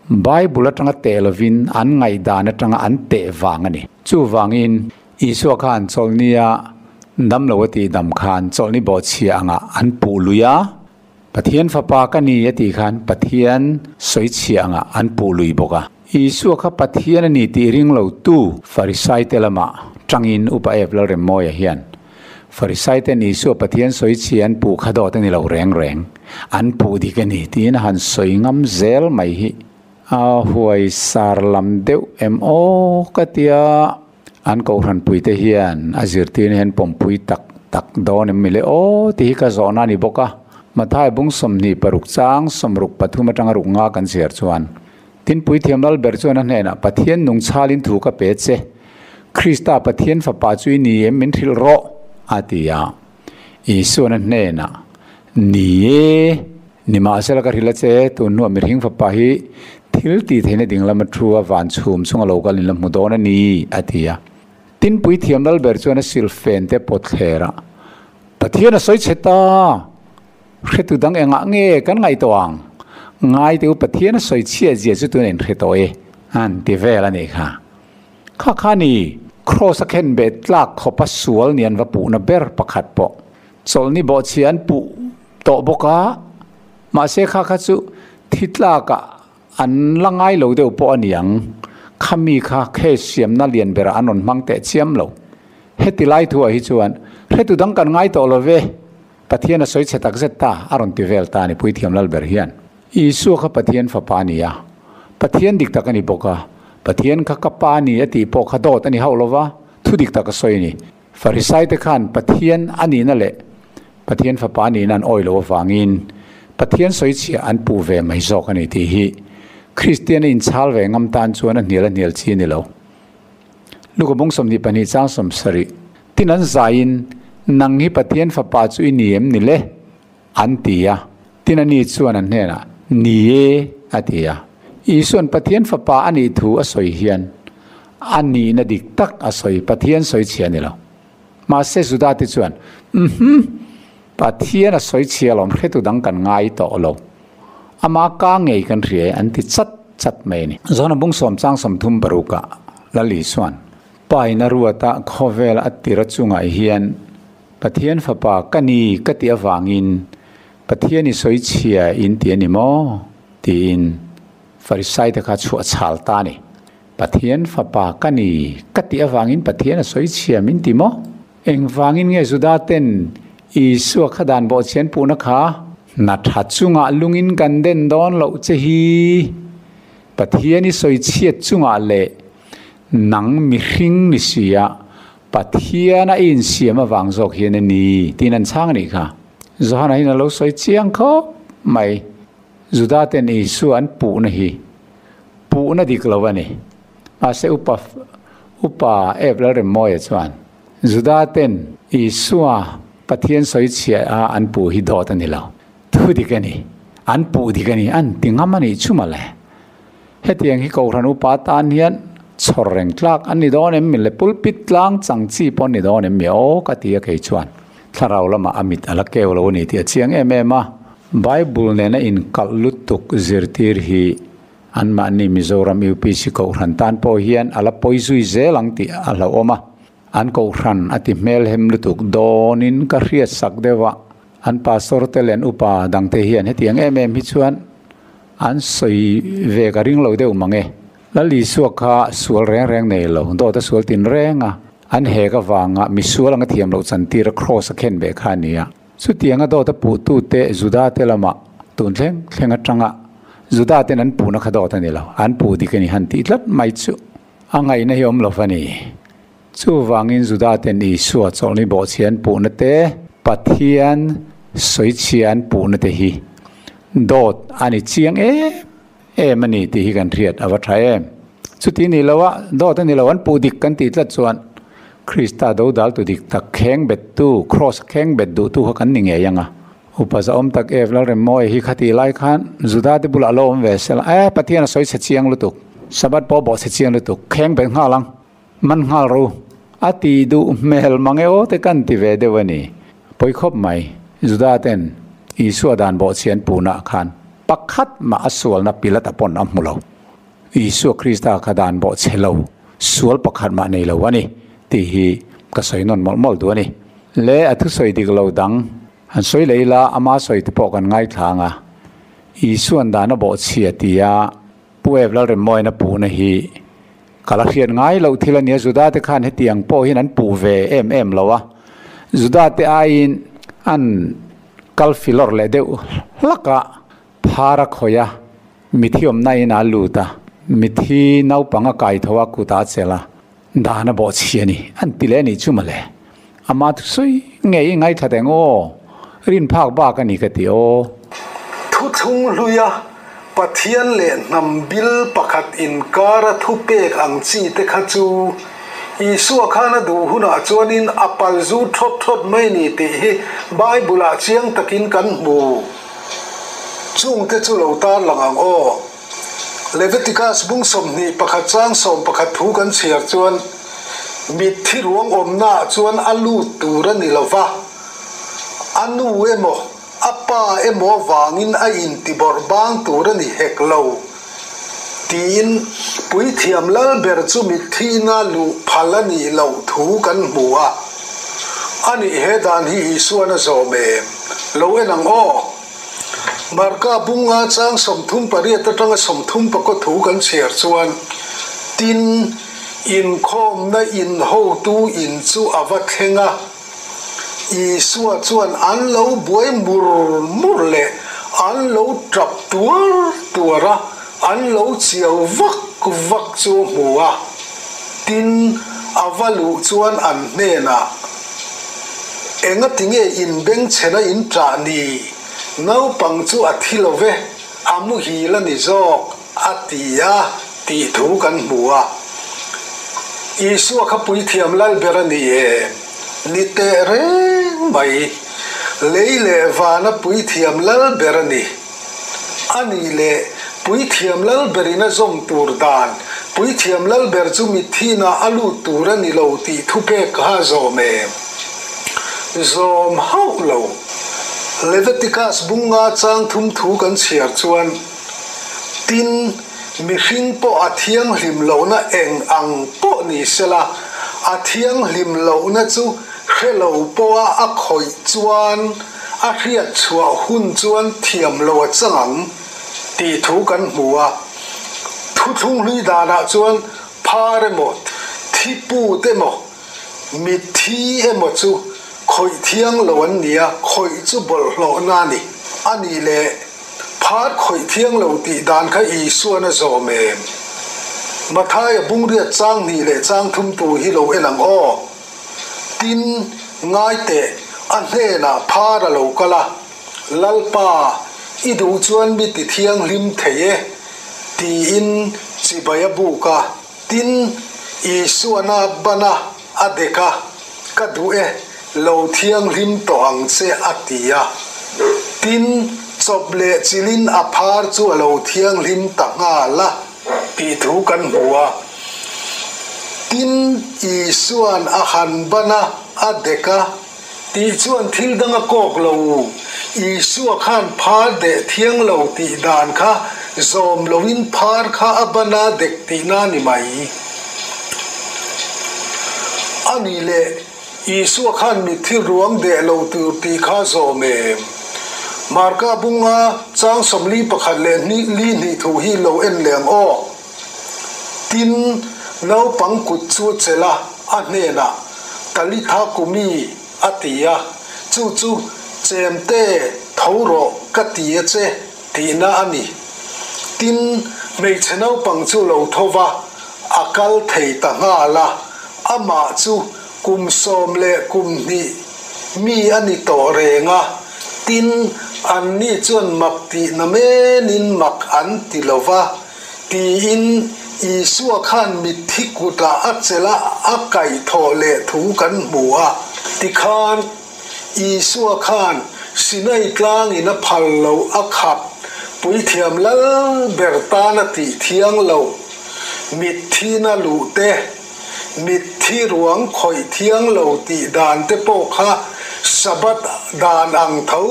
Bible atanga teh lovin an ngaihdan atanga an teh vang a ni. Chuvangin, Isua khan chawlhnia dam lo a tih dam khan chawlhni bawhchhia angah an puh lui a, Pathian Fapa ka ni a tih khan Pathian sawichhia angah an puh lui bawk a. Isua kha Pathian a ni tih ring lo tu Farisaite lamah tangin Upa Ep Lalremmawia hian Farisaiten Isua Pathian sawichhia an puh kha dawt a ni lo reng reng, an puh dik a ni tiin a han sawi ngam zel mai hi a huai sar lam deuh em aw ka tia. An kohhranpuite hian a zirtirna hian pawmpui tak tak dawn em mile aw tih hi ka zawhna a ni bawk a. Mathai bung 26 chang 63 atanga ruk nga kan chhiar chuan, Tin Puithiam Lalber chuan a hnenah, Pathian nung chhalin thu ka pe che, Krista Pathian Fapa chu i ni em min hrilh rawh, a ti a. Isuan a hnenah, Ni e, nimahsela ka hrilh a che, tun hnuah mihring fapa hi thil tih theihna ding lama thu a van chhum chunga lo kal in la hmu dawn a ni, a ti a. Tin Puithiam Lalber chuan a silfen te pawt thler a, Pathian a sawi chhe ta! Hretu dang engah nge kan ngaihtuah ang? Ngai teh u, Pathian a sawi chhiat zia chu tuna inhre tawh e, an ti vel a nih kha. Kha kha ni, Kraws a khen bet tlak khawpa sual ni an va puhna ber pakhat pawh. Chawlhni bawhchhia an puh tawh bawk a, mahse kha kha chu thi tlakah an la ngai lo deuh pawh a ni ang. Khami kha case siamna lian berah an rawn hmang teh chiam lo. Heti lai thuah hi chuan hretu dang kan ngai tawh lo ve, Pathian a sawi chhe tak zet ta, a rawn ti vel ta a ni Puithiam Lalber hian. Isua kha Pathian fapa a ni a, Pathian dik tak a ni bawk a, Pathian kha ka pa a ni a tih pawh kha dawt a ni hauh lo va, thu dik tak a sawi a ni. Farisaite khan Pathian a nihna leh Pathian fapa a nihna an awih loh avangin Pathian sawichhiah an puh ve mai zawk a ni tih hi Kristian a inchhal ve ngam tan chuan a hnial a hnial chi a ni lo. Luka bung 22 chang 70 tin an zaiin, Nang hi Pathian fapa chu i ni em ni le? An ti a. Tin a ni chuan an hnenah, Ni e, a ti a. Isua'n Pathian Fapa a nih thu a sawi hian a nihna dik tak a sawi, Pathian sawi chhia a ni lo. Mahse Juda te chuan, Uhmm, Pathian a sawi chhia alawm, hretu dang kan ngai tawh lo. Ama ka ngei kan hria e, an ti chat chat mai a ni. Zona bung sawm chang 30 parukah Lal Isua'n, Pa in a ruata khawvel a tira chungah hian Pathian Fapa ka ni ka tih avangin Pathian i sawi chhia in ti a ni maw? tiin Farisaite kha chhuah chhal ta a ni. Pathian Fapa ka ni ka tih avangin Pathian a sawi chhia min ti maw? Engvangin nge Juda ten Isua kha dan bawhchhian puhna kha hna tha chungah lungin kan den dawn loh che hi? Pathian i sawi chhiat chungah leh nang mihring ni sia Pathian a insiam avang zawk hian a ni tiin an chhang a nih kha. Johana hian a lo sawi chiang khawp mai. Juda ten Isua an puhna hi puhna dik lo a ni. Mahse upa upa Ep Lalremmawia chuan Juda ten Isua Pathian sawi chhiah a an puh hi dawt a ni lo. Thu dik a ni. An puh dik a ni. An ti ngam a nih chu mawle. Hetiang hi Kohhran upa tan hian chhawr reng tlak an ni dawn em mi le pulpit tlang chang chi pawh an ni dawn em mi aw ka ti a kei chuan thlarau lamah a mit a la keu lo a ni tih a chiang em em a. Bible nena inkalh lutuk zirtir hi anmahni Mizoram UPC Kohhran tan pawh hian a la pawi zui zel ang tih a hlauhawm a. An Kohhran a ti hmelhem lutuk dawnin ka hriat sak deuh a, an pastor te leh an upa dangte hian hetiang em em hi chuan An sawi ve ka ring lo deuh mang e. Lal Isua kha sual reng reng nei lo, dawt a sual tin reng a, an hek avanga misual anga thiam loh chantir a kraws a khen ve kha a ni a. Chutianga dawt a puhtute Juda te lamah tun thleng thleng atanga Juda ten an puhna kha dawt a ni lo, an puh dik a ni han tih tlat mai chu a ngaihna hi awm lo va ni. Chuvangin Juda ten Isua chawlhni bawhchhia an puhna te, Pathian sawichhia an puhna te hi dawt a ni chiang em em a ni tih hi kan hriat a va tha em. Chuti ni lo a, dawt a ni lo an puh dik kan tih tlat chuan Krista dodal tu dik tak kheng bet tu, cross kheng bet duh tu kha kan ni ngei ang a. Upa zahawm tak Ev Lalremmawi hi khatih lai khan Juda te bulah a lo awm ve sela, E Pathian a sawichhe chiang lutuk. Sabbath pawh bawhchhe chiang lutuk kheng bet nghal ang, man nghal rawh u a ti duh hmel mang e aw te kan ti ve deuh a ni. Pawi khawp mai, Juda ten Isua dan bawhchhe an puhnaah khan pakhat mah a sualna Pilata pawn a hmu lo. Isua Krista kha dan bawhchhe lo, sual pakhat mah nei lo a ni tih hi ka sawi nawn mawlh mawlh duh a ni. Le a thusawi dik lo dang han sawi leh ila ama sawi te pawh kan ngaithla ang a, Isua'n dan a bawhchhia tia Pu Ev Lalremmawina puhna hi ka la hriat ngai loh thil a nia, Juda te khan hetiang pawh hian an puh ve em em lo a, Juda te aiin an kal filawr leh deuh hlak a, phar a khawih a, mithi awmna in a lut a, mithi naupang a kai tho a kut a chelh a, dan a bawhchhi a ni, an ti leh a nih chu mawle. Ama thusawi ngei i ngaithla teh ngaw, rin phak bak a ni ka ti aw. Thuthlung hluia Pathian leh hnam bil pakhat inkara thupek ang chi te kha chu Isua khan a duh hunah chuanin a pal zu thawt thawt mai ni tih hi Bible-ah chiang takin kan hmu. Chungte chu lo tarlang ang aw. Leviticus bung 21 chang 11 thu kan chhiar chuan, Mitthi ruang awmnaah chuan a lut tur a ni lo va, a nu emaw, a pa emaw vangin a intibawrh bang tur a ni hek lo, tiin puithiam lal ber chu mitthihna luh phal a nih loh thu kan hmu a. A nih he dan hi Isuan a zawm em? Lo en ang aw. Marka bunga chang 38 atanga 34 thu kan chhiar chuan, Tin, inkhawmna in hotu in chu a va thleng a, Isua chuan an lo buai mur mur leh an lo tap tuar tuar a, an lo chiau vak vak chu a hmu a. Tin, a va luh chuan an hnenah, Engatinge in bengchhena in ṭah ni? Naupang chu a thi lo ve, a muhil a ni zawk, a ti a tih thu kan hmu a. Isua kha puithiam lal ber a ni em? Ni teh reng mai. Lei leh vana puithiam lal ber a ni. A nih leh puithiam lal berin a zawm tur dan, puithiam lal ber chu mitthina a lut tur a ni lo tih thupek kha a zawm em? Zawm hauh lo. Leviticus bunga chang thum thu kan chhiar chuan, Tin, mihring pawh a thianghlim lohna eng ang pawh ni sela, a thianghlim lohna chu hre lo pawha a khawih chuan a hriat chhuah hun chuan thiam lo a chang ang tih thu kan hmu a. Thuthlung hlui danah chuan phar emaw, thiput emaw, mitthi emaw chu khawih thiang lo an ni a, khawih chu bawlhhlawhna a ni. A nih leh phar khawih thiang lo tih dan kha Isuan a zawm em? Mathaia bungriat chang hnih leh chang thum tu hi lo en ang aw. Tin, ngai teh, a hnenah phar a lo kal a, Lalpa, i duh chuan mi ti thianghlim thei e, tiin chibai a buk a. Tin, Isuana bana a dek a, Ka duh e, lo thianghlim tawh ang che, a ti a. Tin, chawp leh chilin a phar chu a lo thianghlim ta nghal a. Tih thu kan hmu a. Tin, Isua'n a han ban a, a dek a, tih chuan thil dang a kawk lo. Isua khan phar deh thiang lo tih dan kha zawm loin phar kha a ban a dek tihna a ni mai. A nih leh, Isua khan mitthi ruang deh lo tur tih kha zawm em? Marka bunga chang 41 leh li hnih thu hi lo en leh ang aw. Tin, naupang kut chu chelh a, a hnenah, Talitha kumi, a ti a. Chu chu, Chemte, tho rawh, ka ti a che, tihna a ni. Tin, hmeichhe naupang chu lo tho va, a kal thei ta nghal a, amah chu kum 12 mi a ni tawh reng a. Tin, anni chuan mak tihna menin mak an ti lo va, tiin Isua khan mitthi kutah a chelh a, a kaihthawh leh thu kan hmu a. Tikhan, Isua khan Sinai tlangin a phal loh a khap, puithiam lal ber tan a tih thiang loh. Mitthi na luh te, mitthi ruang khawih thiang lo tih dan te pawh kha Sabbath dan ang tho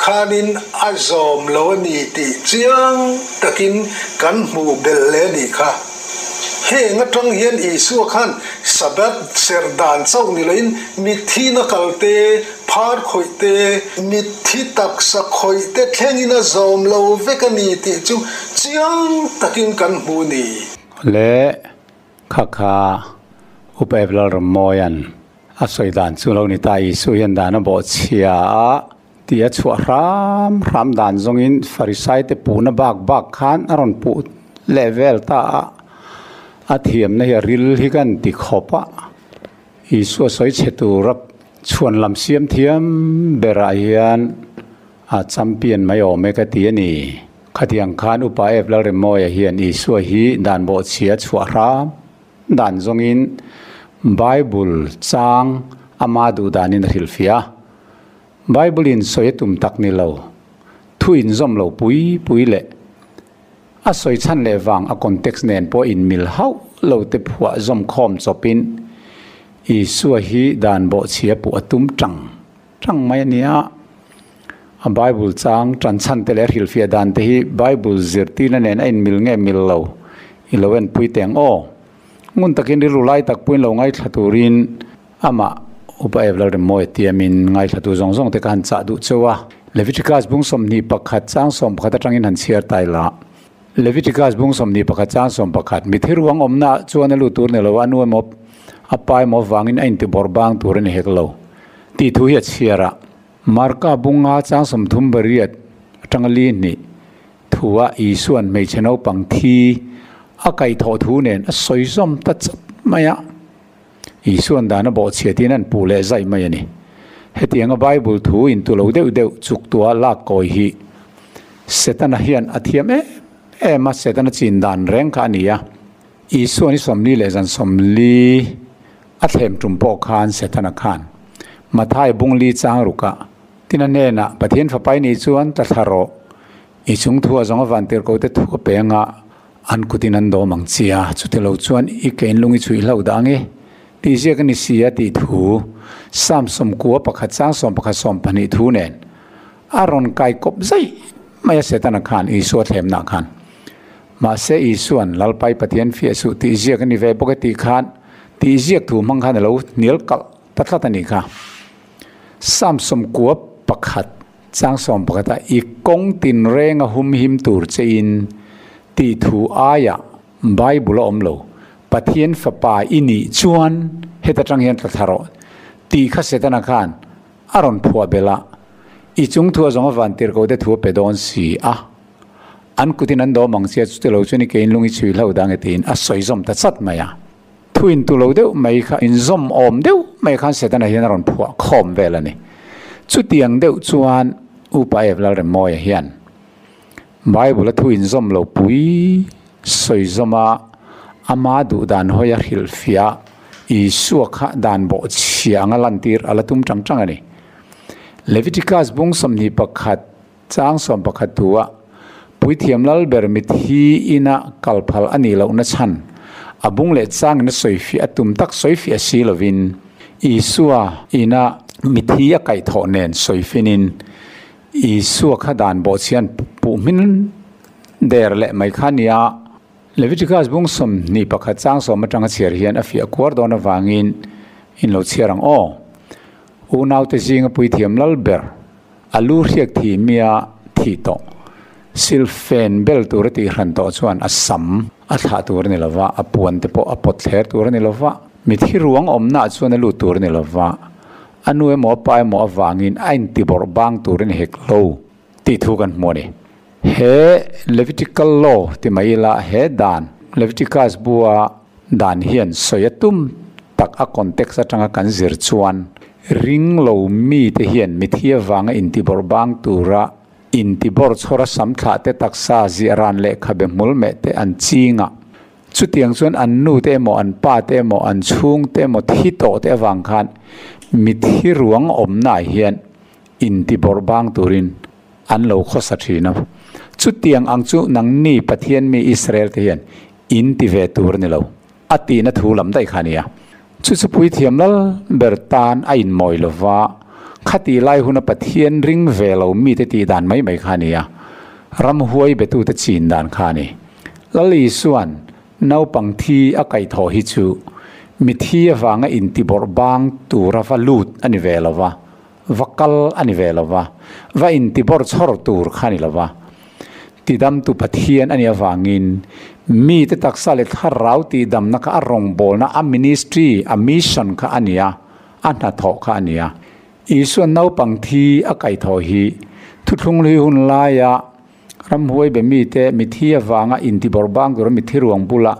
khanin a zawm lo a ni tih chiang takin kan hmuh belh leh a nih kha. Heng atang hian Isua khan Sabbath serh dan chauh ni loin mitthi na kal te, phar khawih te, mitthi taksa khawih te thlengin a zawm lo vek a ni tih chu chiang takin kan hmu a ni. Le kha kha Upa Evlalrammawia'n a sawi dan chu lo ni ta, Isua hian dan a bawhchhia a tih a chhuah hram hram dan zawngin Farisaite puhna bak bak khan a rawn puh leh vel ta a, a thiamna hi a ril hi kan ti khawp a. Isua sawi chhe tura chhuan lam siam thiam berah hian a champion mai awm e ka ti a ni. Khatiang khan Upa Ep Lalremmawia hian Isua hi dan bawhchhia chhuah hram dan zawngin Bible chang ama duh danin a hrilhfiah a. Bible in sawi a tum tak ni lo, thu inzawm lo pui pui leh A sawi chhan leh vang a context nen pawh inmil hauh lo te phuah zawm khawm chawpin Isua hi dan bawhchhia puh a tum tang tang mai a nia. A Bible chang tan chhan te leh hrilhfiah dan te hi Bible zirtirna nen a inmil nge mil lo i lo enpui teng aw. Ngun takin rilru lai tak puiin lo ngaithla turin amah Upa Ev Lalremmawi tiamin ngaithlatu zawng zawng te ka han chah duh cheu a. Leviticus bung 21 chang 11 atangin han chhiar tai la. Leviticus bung 21 chang 11 Mithi ruang awmna chuan a lut tur ni lo a, nu emaw a pa emaw avangin a intibawrh bang tur a ni hek lo tih thu hi a chhiar a. Marka bunga chang 38 atanga li hnih Thua Isua'n hmeichhe naupang thi a kaihthawh thu nen a sawi zawm ta chat mai a. Isua'n dan a bawhchhia tiin an puh leh zaih mai a ni. Hetianga Bible thu intu lo deuh deuh chuk tua lak kawi hi Setana hian a thiam em em a, Setana chin dan reng kha a ni a. Isua'n i 40 leh zan 40 a thlem tum pawh khan Setana khan Mathai bung li chang rukah Tin a hnenah, Pathian Fapa i nih chuan ta thla rawh. I chung thu a zawng a vantir ko te thu a peng a, an kutin an dawm ang che a, chuti lo chuan i kein lung i chhuih hlauh dah ang e. Tih ziak a ni si a tih thu Psalm 91 chang 11 12 thu nen a rawn kai kawp zaih mai a Setana khan Isua thlemnah khan. Mahse Isua'n Lalpai Pathian fiah suh tih ziak a ni ve bawk e tih khan tih ziak thu hmang khan a lo hnial kalh ta tlat a nih kha. Psalm 91 chang 11 a i kawng tinreng a humhim tur che in tih thu aiah Bible a awm lo. Pathian fapa i nih chuan heta tang hian tla thla rawh tih kha Setana khan a rawn phuah belh a, i chung thu a zawng a van tirh ko te thu a pe dawn si a, an kutin an dawm ang che a, chuti lo chuan i kein lung i chhui hlauh dang e tiin a sawi zawm ta chat mai a. Thu intu lo deuh mai kha inzawm awm deuh mai khan Setana hian a rawn phuah khawm vel a ni. Chutiang deuh chuan Upa Ev Lalremmawia hian Bible-a thu inzawm lo pui sawi zawm a, ama duh dan hawi a hrilhfiah Isua kha dan bawhchhia anga lantir a la tum tang tang a ni. Leviticus bung 21 Chang 11 tua Puithiam Lalber mithi ina kal phal a nih lohna chhan a bung leh changin a sawifiah a tum tak sawifiah si lovin Isua ina mithi a kaihthawh nen sawifinin Isua kha dan bawhchhian puh hmin der leh mai kha nia. Leviticus bung 21 chang 10 atanga chhiar hian a fiah kuar dawn avangin in lo chhiar ang aw. Unaute zinga Puithiam Lalber A lu hriak thi mia thih tawh. Silfen bel tur a tih hran tawh chuan a sam a thlah tur a ni lova, a puan te pawh a pawt thler tur a ni lova, mithi ruang awmnaah chuan a lut tur a ni lova, a nu emaw a pa emaw avangin a intibawrh bang tur a ni hek lo tih thu kan hmu a ni. He Levitical Law ti mai ila he dan Leviticus bua Dan hian sawi a tum tak a context atanga kan zir chuan ring lo mite hian mithi avanga intibawrh bang tura intibawrh chhawr a sam thlah te taksa ziah ran leh khabe hmul meh te an ching a. Chutiang chuan an nu te emaw an pa te emaw an chhung te emaw thi tawh te avang khan mithi ruang awmnaah hian intibawrh bang turin an lo khawsa thin a. Chutiang ang chu nangni Pathian mi Israel te hian. In ti ve tur a ni lo, a tihna thu lam daih kha a nia. Chu chu puithiam lal ber tan a inmawi lo va, khatih lai huna Pathian ring ve lo mite tih dan mai mai kha a nia. Ramhuai betute chin dan kha a ni. Lal Isua'n naupang thi a kaihthawh hi chu mithi avanga intibawrh bang tura va lut a ni ve lo va, va kal a ni ve lo va, va intibawrh chhawr tur kha a ni lo va. Tidamtu Pathian a nih avangin mite taksa leh thlarau tihdamna kha a rawngbawlna, a ministry, a mission kha a ni a, a hnathawh kha a ni a. Isua'n naupang thi a kaihthawh hi thuthlung hlui hun laia ramhuai be mite mithi avanga intibawrh bang tura mithi ruang bula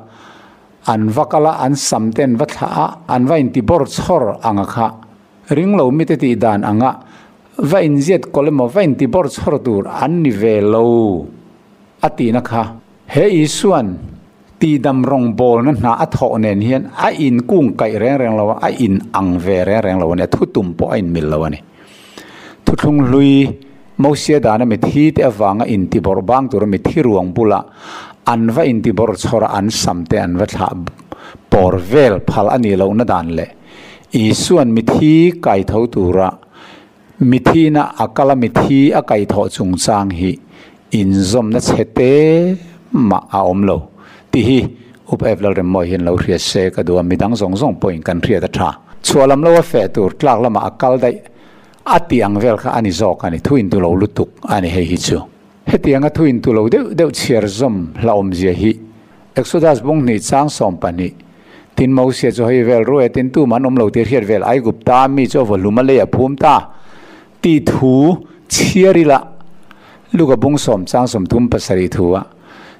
an va kal a, an sam te an va thlah a, an va intibawrh chhawr anga kha ringlo mite tihdan anga Va inziat kawlh emaw va intibawrh chhawr tur an ni ve lo a tihna kha. He Isua'n tihdam rawngbawlna hna a thawh nen hian a inkung kaih reng reng lo a, a inang ve reng reng lo a ni, a thutum pawh a inmil lo a ni. Thuthlung hlui Mosia dana mithi te avanga intibawrh bang tura mithi ruang bula an va intibawrh chhawr a an sam te an va thlah pawr vel phal a nih lohna dan leh Isua'n mithi kaitho tura Mithina a kal a mithi a kaihthawh chungchang hi inzawmna chhe te mah a awm lo tih hi Up Ep Lalremmawi hian lo hria se ka duh a, midang zawng zawng pawhin kan hriat a tha. Chhuah lam lo a feh tur tlak lamah a kal daih a tih ang vel kha a ni zawk a ni, thu intu lo lutuk a ni hei hi chu. Hetianga thu intu lo deuh deuh chhiar zawm hlauhawmzia hi Exodus bung hnih chang 12 Tin Mosia chu hei vel ruai a tin tum an awm lo tih hriat vel Aigupta mi chu a vaw hlum a lei a phum ta tih thu chhiar ila Luka bung sawm chang 37 thu a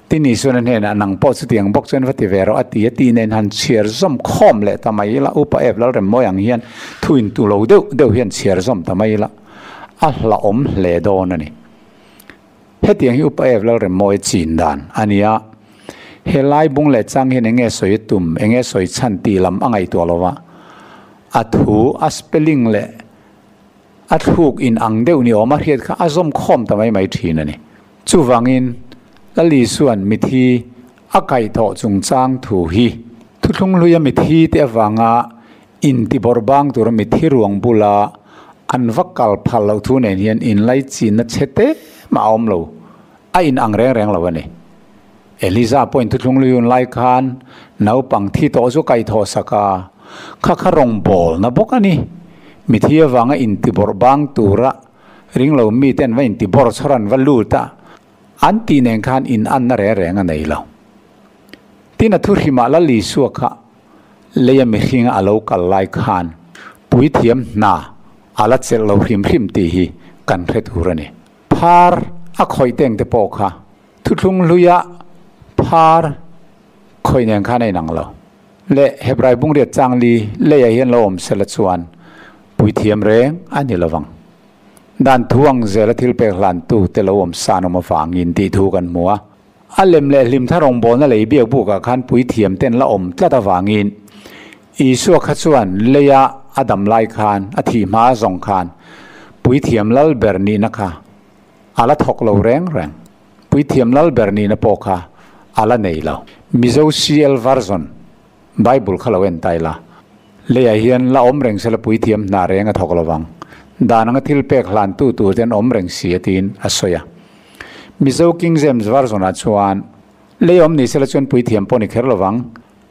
tin Isuan a hnenah nang pawh chutiang bawk chuan va ti ve rawh a ti a tih nen han chhiar zawm khawm leh ta mai ila Upa Ep Lalremmawi ang hian thu in tu lo deuh deuh hian chhiar zawm ta mai ila a hlauhawm hle dawn a ni. Hetiang hi Upa Ev Lalremmawi chin dan a ni a, he lai bung leh chang hian enge sawi tum, enge sawi chhan tih lam a ngaihtuah lo va, a thu, a spelling leh a thluk in ang deuh ni awm a hriat kha a zawm khawm ta mai mai thin a ni. Chuvangin Lal Isua'n mithi a kaihthawh chungchang thu hi thuthlung hluia mithi te avanga Intibawrh bang tura mithi ruang bula an va kal phal loh thu nen hian inlaichinna chhe te mah a awm lo, a in ang reng reng lo a ni. Eliza pawhin thuthlung luyun lai khan naupang thi tawh chu kaihthawh sak a, kha kha rawngbawlna bawk a ni. Mithi avanga intibawrh bang tura ringlo mite an va intibawrh chhawr an va lut a, an tih nen khan in anna reng reng a nei lo. Tin a thuhrimah Lal Isua kha Leia mihringa a lo kal lai khan puithiam hna a la chelh lo hrim hrim tih hi kan hre tur a ni. Phar a khawih teng te pawh kha thuthlung hluia phar khawih nen khan a inang lo. Leh Hebrai bungriat changli leiah hian lo awm sela chuan puithiam reng a ni lovang. Dan thu ang zela thil pek hlantu te lo awm san awm avangin tih thu kan hmu a. A lem leh hlim thar rawngbawlna lei biak bukah khan puithiam ten la awm tlat avangin Isua kha chuan leia a dam lai khan, a thih hma zawng khan puithiam lal ber nihna kha a la thawk lo reng reng. Puithiam lal ber nihna pawh kha a la nei lo. Mizo CL Version Bible kha lo en ta ila, leiah hian la awm reng sela puithiam hna reng a thawk lo vang. Dan anga thil pek hlantu tur te an awm reng si a tiin a sawi a. Mizo King James Version-ah chuan, Lei awm ni sela chuan puithiam pawh ni kher lo vang,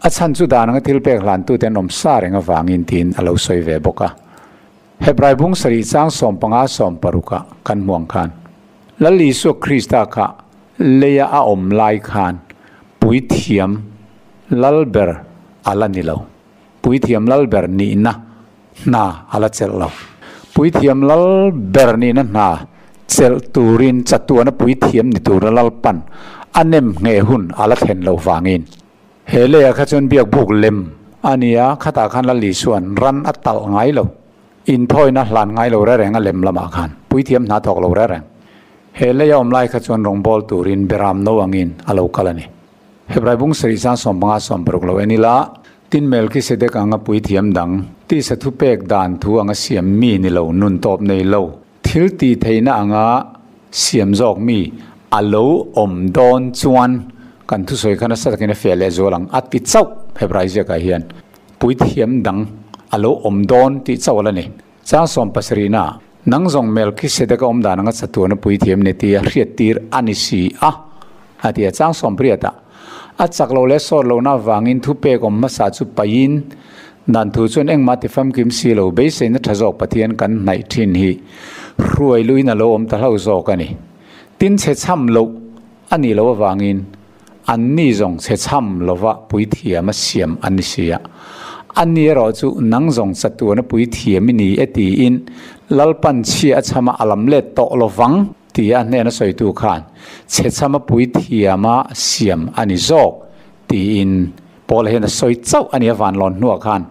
a chhan chu dan anga thil pek hlantute an awm sa reng avangin tiin a lo sawi ve bawk a. Hebrai bung sarih chang 15 16-ah kan hmu ang khan, Lal Isua Krista kha leia a awm lai khan puithiam lal ber a la ni lo. Puithiam lal ber nihna hna a la chelh lo. Puithiam lal ber nihna hna chelh turin chatuana puithiam ni tura Lalpan a nem ngheh hun a la thlen loh vangin. He leiah kha chuan biak buk lem a ni a, khatah khan Lal Isua'n ran a talh ngai lo, inthawina hlan ngai lo reng reng a lem lamah khan puithiam hna thawk lo reng reng. He leia awm lai kha chuan rawngbâwl turin beram no angin a lo kal a ni. Hebrai bung sarih chang 15 16 lo en ila, tin Melkisedek anga puithiam dang, tisa thupek dan thu anga siam mi ni lo, nun tawp nei lo, thil tih theihna anga siam zawk mi a lo awm dawn chuan Kan thusawi kha nasa takin a fiah leh zual ang a ti chauh Hebrai ziakah hian puithiam dang a lo awm dawn tih chauh a la ni. Chang sawm pasarihna, Nang zawng Melkisedeka awm dan anga chatuana puithiam ni tia hriattir a ni si a, a ti a. Chang sawm pariatah, A chak lo leh sawt lohna avangin thupek awm hmasa chu paihin dan thu chuan engmah ti famkim si lo, beiseina tha zawk Pathian kan hnaih thin hi hruai luin a lo awm ta hlo zawk a ni. Tin chhe chham loh a nih loh avangin an ni zawng chhe chham lova puithiam a siam an ni si a. A ni erawh chu nang zawng chatuana puithiam i ni e tiin Lalpan chhia a chhama a lam let tawh lovang tia a hnena sawitu khan chhe chhama puithiam a siam a ni zawk tiin Paula hian a sawi chauh a ni a vanlawn hnuah khan.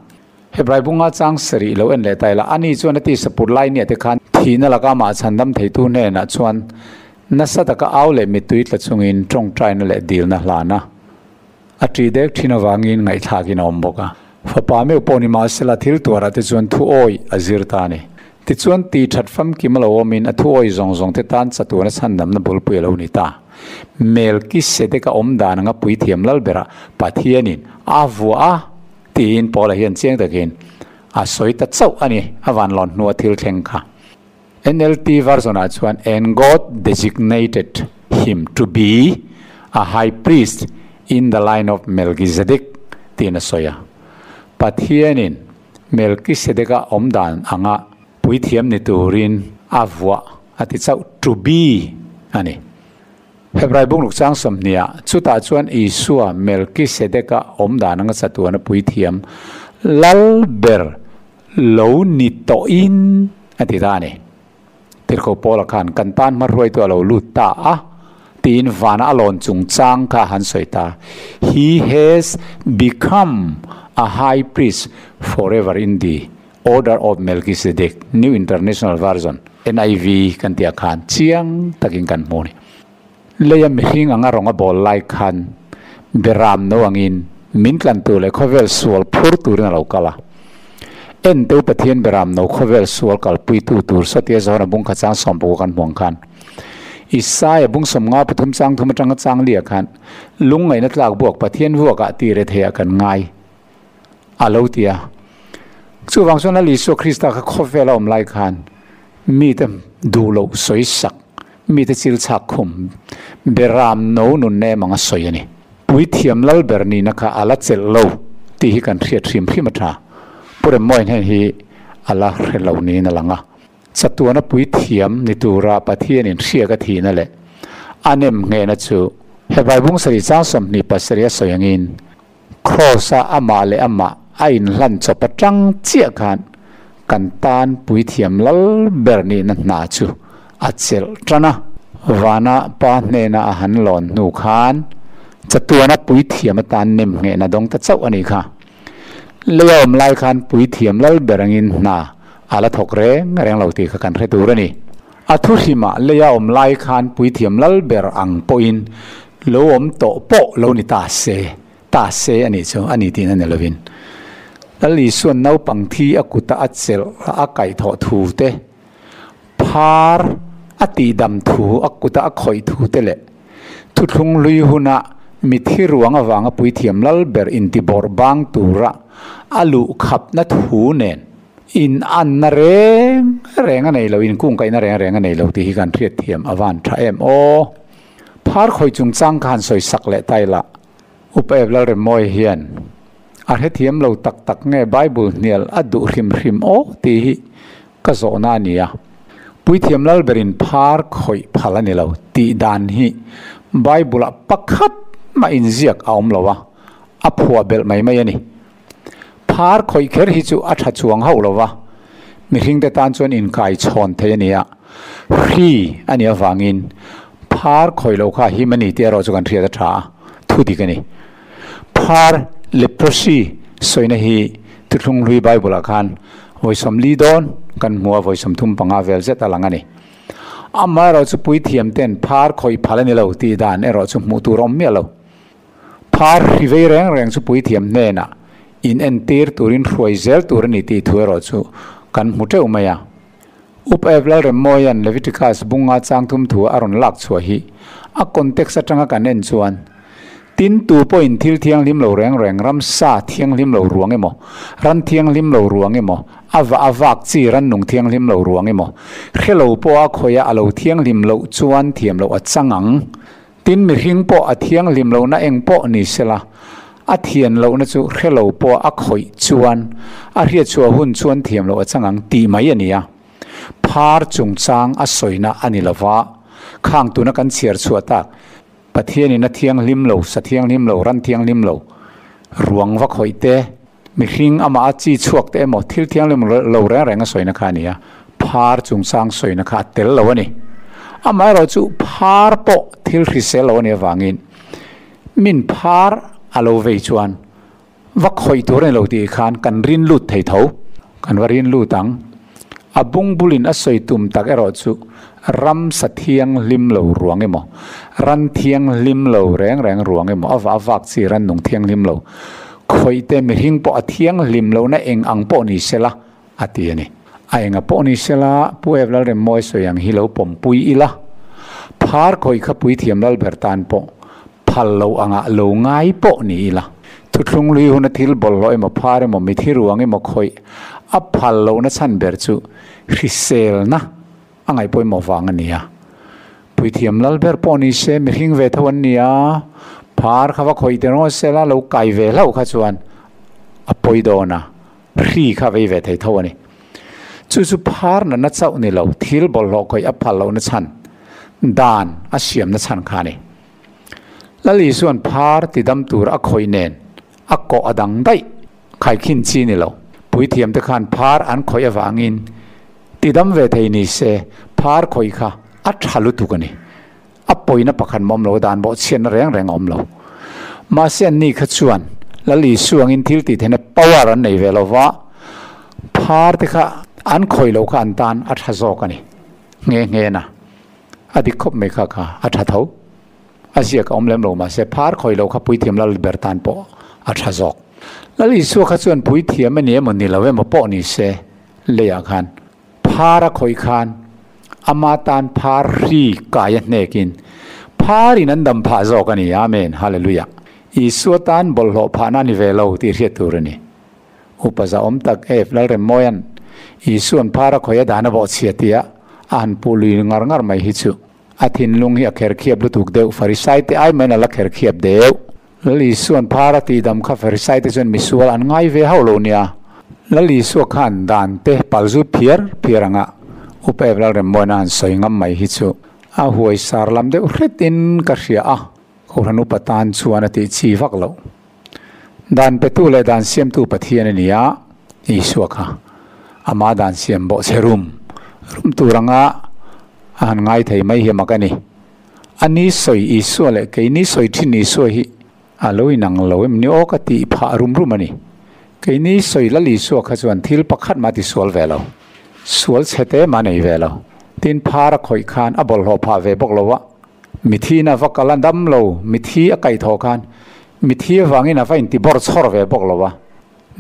Hebrai bunga chang sarih lo en leh ta ila, ani chuan a tisa put lai nia te khan thihna laka amah chhandam theitu hnenah chuan nasa taka au leh mittui tla chungin tawngtaina leh dilna hlan a, a ṭih dek ṭhin avangin ngaihthlakin a awm bawk a. Fapa meuh pawh ni mahsela thil tuarah te chuan thu awi a zir ta a ni. Tichuan tih ṭhat famkim a lo awmin a thu awi zawng zawng te tan chatuana chhandamna bulpui a lo ni ta. Melkisedeka awm dan anga puithiam lal berah Pathianin a vuah a. Tiin Paula hian chiang takin a sawi ta chauh a ni, a vanlawn hnua thil thleng kha. NLT version-ah chuan And God designated him to be a high priest in the line of Melchizedek tiin a sawi a. Pathianin Melchizedek-a awm dan anga puithiam ni turin a vuah a ti chauh, to be a ni. Hebrai bungruk chang sawmhniah, chutah chuan Isua Melkisedeka awm dan anga chatuana puithiam lal ber lo ni tawhin a ti ta a ni. Tirhkoh Paula khan kan tan hmahruaitu a lo lut ta a tiin vana a lawn chungchang kha a han sawi ta, He has become a high priest forever in the Order of Melchizedek, New International Version, NIV, kan tih ah khan chiang takin kan hmu a ni. Leia mihring anga rawng a bawl lai khan beram no angin min tlan tur leh khawvel sual phur turin a lo kal a. En teu Pathian beram no khawvel sual kalpuitu tur sawtia Johana bung kha chang sawm pawh kan hmu ang khan Isaia bung sawm nga pathum chang thum atanga chang liah khan lungngaihna tlak buak Pathian vuakah tih retheiah kan ngai. A lo ti a. Chuvang chuan Lal Isua Krista kha khawvel a awm lai khan mite duh loh sawi sak, mite chil chhak khum, beram no nun nem anga sawi a ni. Puithiam lal ber nihna kha a la chelh lo tih hi kan hriat hrim hrim a tha. Pu Remmawiin heng hi a la hre lo niin a lang a. Chatuana puithiam ni tura Pathianin hriak a thihna leh a nem nghehna chu Hebrai bung sarih chang 27 a sawi angin, Kraws-a amah leh amah a inhlan chawp atang chiah khan kan tan puithiam lal ber nihna hna chu a chelh tan a. Vana pa hnena a han lawn hnu khan chatuana puithiam atan nem nghehna dawng ta chauh a nih kha. Lei a awm lai khan puithiam lal ber angin hna a la thawk reng reng lo tih kha kan hre tur a ni. A thuhrimah lei a awm lai khan puithiam lal ber ang pawhin Lo awm tawh pawh lo ni ta se, ta se a nih chu, a ni tihna ni lovin. Lal Isua'n naupang thi a kuta a chelh a kaihthawh thu te, phar a tihdam thu a kuta a khawih thu te leh thuthlung hlui huna mithi ruang avanga puithiam lal ber intibawrh bang tura a luhkhapna thu nen in anna reng reng a nei lo, inkungkaihna reng reng a nei lo tih hi kan hriatthiam a van tha em aw. Phar khawi chungchang kha han sawi sak leh ta ila, Upa Ep Lalremmawi hian a hrethiam lo tak tak nge Bible hnial a duh hrim hrim aw tih hi ka zawhna a ni a. Puithiam Lalberin phar khawih phal a ni lo tih dan hi Bible-ah pakhat mah inziak a awm lo a, a phuah belh mai mai a ni. Phar khawih kher hi chu a tha chuang hauh lo va, mihringte tan chuan inkai chhawn thei a ni a, hri a nih avangin phar khawih loh kha him a ni tih erawh chu kan hriat a tha a, thu dik a ni. Phar, leprosy, sawina hi Thuthlung Hlui Bible-ah khan vawi sawmli dawn kan hmu a, vawi 35 vel zet a lang a ni. Amaherawh chu puithiamten phar khawih phal a ni lo tih dan erawh chu hmuh tur a awm miah lo. Phar hri vei reng reng chu puithiam hnenah in entir turin hruai zel tur a ni tih thu erawh chu kan hmu teuh mai a. Up Ev Lalremmawia'n Leviticus bunga chang thum thu a rawn lak chhuah hi a context atanga kan en chuan. Tin, tu pawhin thil thianghlim lo reng reng, ramsa thianghlim lo ruang emaw, ran thianghlim lo ruang emaw, a vah a vak chi rannung thianghlim lo ruang emaw, hre lo pawh a khawih a, a lo thianghlim loh chuan thiam loh a chang ang. Tin, mihring pawh a thianghlim lohna eng pawh ni sela, a thian lohna chu hre lo pawh a khawih chuan a hriatchhuah hun chuan thiam loh a chang ang tih mai a ni a. Phar chungchang a sawina a ni lova, khang tuna kan chhiar chhuah tak, Pathianin a thianghlim lo, sa thianghlim lo, ran thianghlim lo, ruang va khawih te, mihring amah a chi chhuak te emaw thil thianghlim lo reng reng a sawina kha a ni a, phar chungchang sawina kha a tel lo a ni. Amaherawh chu phar pawh thil hrisel lo a nih avangin min phar a lo vei chuan Va khawih tur a ni lo tih khan kan rin lut thei tho. Kan va rin lut ang. A bungbulin a sawi tum tak erawh chu ramsa thianghlim lo ruang emaw, ran thianghlim lo reng reng ruang emaw, a vah vak chi ran nung thianghlim lo khawih te mihring pawh a thianghlim lohna eng ang pawh ni sela a ti a ni. A enga pawh ni sela Pu Ev Lalremmawi sawi ang hi lo pawmpui ila, phar khawih kha puithiam Lalber tan pawh phal lo angah lo ngai pawh ni ila, thuthlung lui huna thil bawlhhlawh emaw phar emaw mithi ruang emaw khawih a phal lohna chhan ber chu hriselna a ngaih pawimawh vang a ni a. Puithiam lal ber pawh ni se mihring ve tho an ni a, phar kha va khawih te rawh sela lo kai ve hlauh kha chuan a pawi dawn a, hri kha vei ve thei tho a ni. Chu chu phar natna chauh ni lo, thil bawlhhlawh khawih a phal lohna chhan, dan a siamna chhan kha a ni. Lal Isua'n phar tidam tur a khawih nen a kawh a dang daih. Khaikhin chi ni lo. Puithiamte khan phar an khawih avangin tidam ve thei ni se phar khawih kha a tha lutuk a ni. A pawina pakhat mawm lo dan bawh chhiatna reng reng a awm lo. Mahse anni kha chuan Lal Isua angin thil tih theihna power an nei ve lo va, phar te kha an khawih loh kha an tan a tha zawk a ni nghe nghe na. A dik khawp mai kha kha a tha tho. A ziak a awm lem lo mahse phar khawi lo kha puithiam lal ber tan pawh a tha zawk. Lal Isua kha chuan puithiam a ni emaw ni lo emaw pawh ni se leiah khan phar a khawih khan ama tan phar hri kai a hnekin pharin an dam phah zawk a ni. Amen. Hallelujah. Isua tan bawlhhlawh phahna a ni ve lo tih hriat tur a ni. Upa zahawm tak Ef Lalremmawia'n Isua'n phar a khawih a dan a bawhchhia tia a han puh lui ngar ngar mai hi chu a thinlung hi a kherkhiap lutuk deuh, Farisai te ai maiin a la kherkhiap deuh. Lal Isua'n phar a tihdam kha Farisai te chuan misual an ngai ve hauh lo nia. Lal Isua khan dan te palzut phiar phiar anga Upa Ef Lalremmawia'n a han sawi ngam mai hi chu a huai sar lam deuh hretin ka hria a, Kohhran upa tan chuan a tih chi vak loh. Dan petu leh dan siamtu Pathian a ni a, Isua kha ama dan siam bawh che rum rum tur anga a han ngai thei mai hi a mak a ni. A ni sawi Isua leh keini sawi thin Isua hi a lo inang lo em ni aw ka tih phah rum rum a ni. Keini sawi Lal Isua kha chuan thil pakhat mah ti sual ve lo, sual chhe te mah nei ve lo. Tin, phar a khawih khan a bawlhhlawh phah ve bawk lo a, mithiin a va kal a dam lo, mithi a kaihthawh khan Mithi avangin a va inti bawr chhawr ve bawk lo a,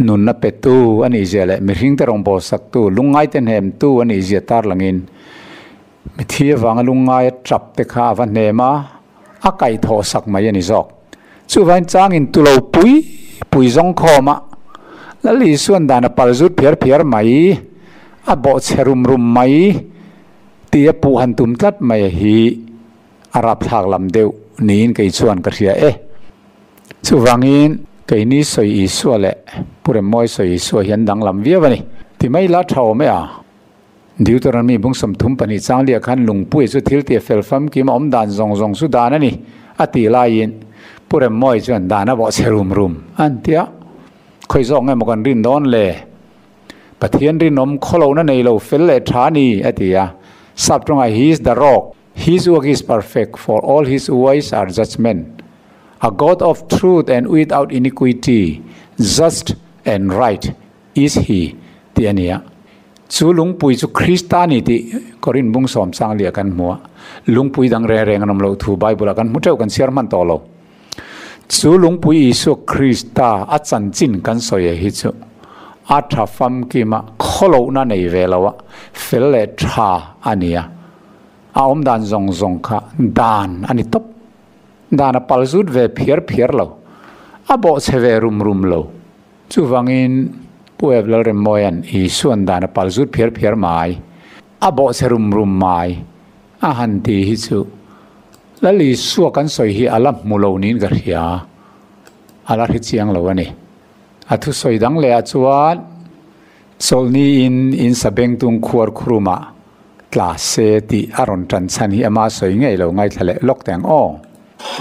nunna petu a nihzia leh mihringte rawn bawlsaktu, lungngaite hnemtu a nihzia tarlangin mithi avanga lungngaia tap te kha a va hnem a, a kaihthawh sak mai a ni zawk. Chuvangin changin tu lo pui pui zawng khawm a, Lal Isua'n dan a pal zut phiar phiar mai, a bawhchhe rum rum mai tih a puh han tum tlat mai hi A rapthlak lam deuh niin kei chuan ka hria e. Chuvangin keini sawi Isua leh Pu Remmawi sawi Isua hi an danglam viau a ni. Ti mai la tha awm e a. Deuteronomy bung 32 changlia khan lungpui chu thil tia fel famkim a awm dan zawng zawng chu dan a ni a tih laiin Pu Remmawi chuan dan a bawh chhe rum rum an ti a. Khawi zawk nge maw kan rin dawn le? Pathian rinawm khawlohna nei lo fel leh tha a ni a ti a. Sap tawngah He is the rock. His work is perfect, for all his ways are judgment. A God of truth and without iniquity, just and right is he, tih a ni a. Chu lungpui chu Krista a ni tih Korin bung sawm chang liah kan hmu a. Lungpui dang reng reng an awm loh thu Bible-ah kan hmu teuh, kan chhiar hman tawh lo. Chu lungpui Isua Krista a chanchin kan sawi hi chu a tha famkima khawlohna nei ve lo a, fel leh tha a ni a. A awm dan zawng zawng kha dan a ni tawp. Dan a palzut ve phiar phiar lo. A bawhchhe ve rum rum lo. Chuvangin Pu Ev Lalremmawia'n Isua'n dan a palzut phiar phiar mai, a bawhchhe rum rum mai a han ti hi chu Lal Isua kan sawi hi a la hmu lo niin ka hria, a la hre chiang lo a ni. A thusawi dang leh ah chuan Chawlhni in in sabengtung khuar khurumah tla se tih a rawn tan chhan hi ama sawi ngei lo ngaithla leh lawk teh ang aw.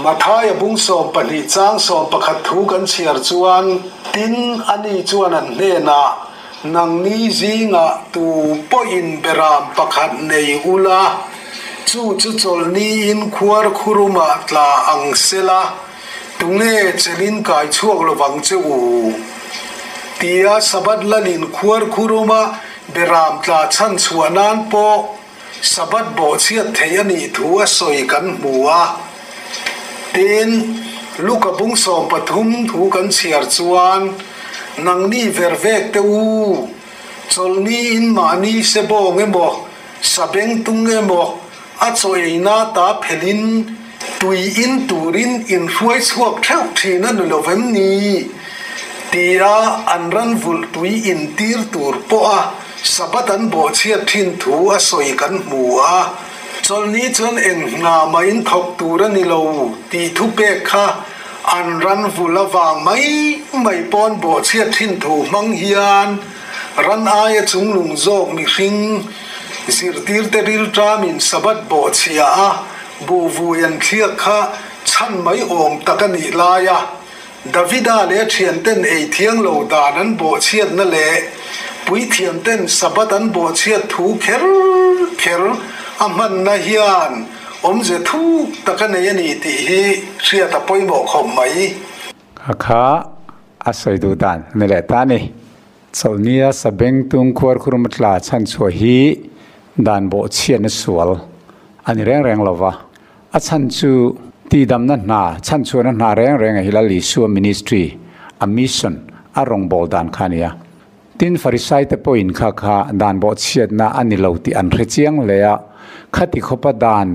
Mathaia bung 12 chang 11 thu kan chhiar chuan, Tin, ani chuan an hnenah, Nangni zingah tu pawhin beram pakhat nei ula, chu chu chawlhniin khuar khurumah tla ang sela, tunge chelin kai chhuak lovang che u? Tia Sabbath lalin khuar khuruma Beram tla chhan chhuah nan pawh Sabbath bawhchhiat theih a nih thu a sawi kan hmu a. Tin, Luka bung 13 thu kan chhiar chuan, Nangni vervek te u, chawlhni in mahni se bawng emaw, sabeng tung emaw, a chaw eina ta phelin tui in turin in hruai chhuak theuh thin a ni lo vem ni? Tia an ran vulh tui in tir tur pawha Sabbath an bawhchhiat thin thu a sawi kan hmu a. Chawlhni chuan eng hna mah in thawk tur a ni lo tih thu pek kha an ran vulh avang mai mai pawn bawhchhiat thin thu hmang hian Ran aia chunglung zawk mihring zirtirte rilṭamin Sabbath bawhchhia a buhvui an thliak kha chhan mai awm tak a nih laia Davida leh a ṭhianten ei thiang lo dan an bawhchhiatna leh puithiamten Sabbath an bawhchhiat thu kher kher a hmanna hian awmze thuk tak a nei a ni tih hi hriat a pawimawh khawp mai. Kha kha a sawi duh dan a ni leh ta a ni. Chawlhnia sabengtung khuarkhurum tla chhanchhuah hi dan bawhchhiatna sual a ni reng reng lo va. A chhan chu tihdamna hna, chhanchhuahna hna reng reng a hi Lal Isua ministry, a mission, a rawngbâwl dan kha a ni a. Tin, Farisaite pawhin kha kha dan bawhchhiatna a ni lo tih an hre chiang hle a. Khati khawpa dan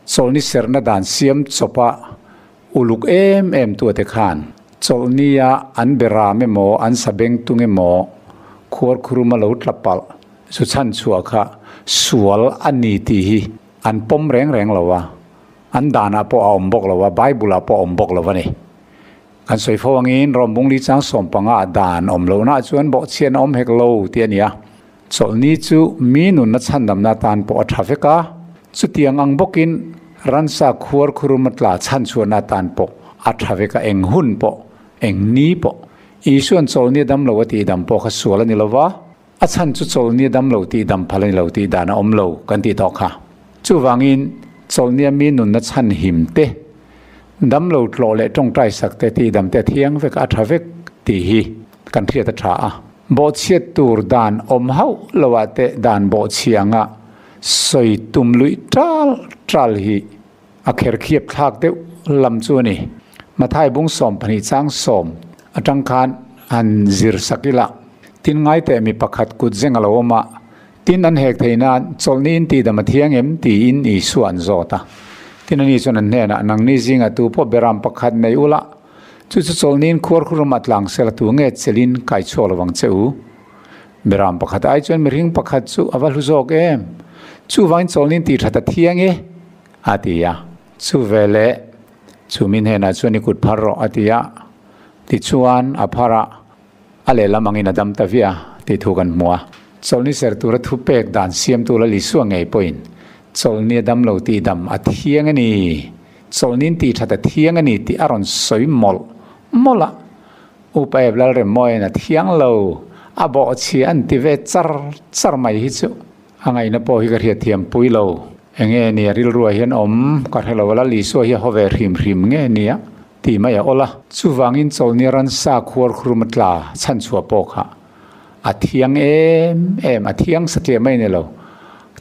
chawlhni serhna dan siam chawpa Uluk em em tuate khan chawlhnia an beram emaw an sabeng tung emaw khuarkhuruma lo tla palh zu chhan chhuah kha sual a ni tih hi an pawm reng reng lo a, an danah pawh a awm bawk lo a, Bible-ah pawh a awm bawk lo a ni. Kan sawi fo angin Rom bungli chang 15 ah dan awm lohna chuan bawhchhian a awm hek lo tih a ni a. Chawlhni chu mi nunna chhandamna atan pawh a tha vek a, chutiang ang bawkin ransa khuar khuruma tla chhanchhuahna atan pawh a tha vek a, eng hun pawh, eng ni pawh. Isua'n chawlhni a dam lo a tihdam pawh kha sual a ni lo va, a chhan chu chawlhni a dam lo tihdam phal a ni lo tih dan a awm lo kan tih tawh kha. Chuvangin chawlhnia mi nunna chhanhim te, dam lo tlawh leh tawngtai sak te tihdam te a thiang vek a, a tha vek tih hi kan hriat a tha a. Bawhchhiat tur dan awm hauh lo ah te dan bawhchhia anga sawi tum luih tal tal hi a kher khiap thlak deuh lam chu a ni. Mathai bung 12 chang 10 atang khan han zir sak ila. Tin ngai teh mi pakhat kut zeng a lo awm a, tin an hek thei nan chawlhni in tihdam a thiang em tiin Isua an zawt a. Tin ani chuan an hnenah nangni zingah tu pawh beram pakhat nei ula, Chu chu chawlhniin khuarkhurum a tlang sel a tu nge chelin kai chhuak lovang che u. Beram pakhat ai chuan mihring pakhat chu a va hlu zawk em? Chuvangin chawlhniin tih that a thiang e, a ti a. Chu veleh chu mi hnenah chuan i kut phar rawh, a ti a. Tichuan a phar a, a lehlam angin a dam ta viah a tih thu kan hmu a. Chawlhni ser tura thu pek dan siamtu Lal Isua ngei pawhin chawlhni a dam lo tih dam a thiang a ni. Chawlhnin tih that a thiang a ni tih a rawn sawi mawlh mawlh a, Upa Ep Lalremmawiin a thiang lo, a bawhchhia an ti ve char char mai hi chu a ngaihna pawh hi ka hriatthiam pui lo. Enge ni a rilruah hian awm ka hre lo, Lal Isua hi a haw ve hrim hrim nge nia tih mai a awl a. Chuvangin chawlhni ransa khuar khrum a tla chhanchhuah pawh kha a thiang em em, a thiang satliah mai a ni lo,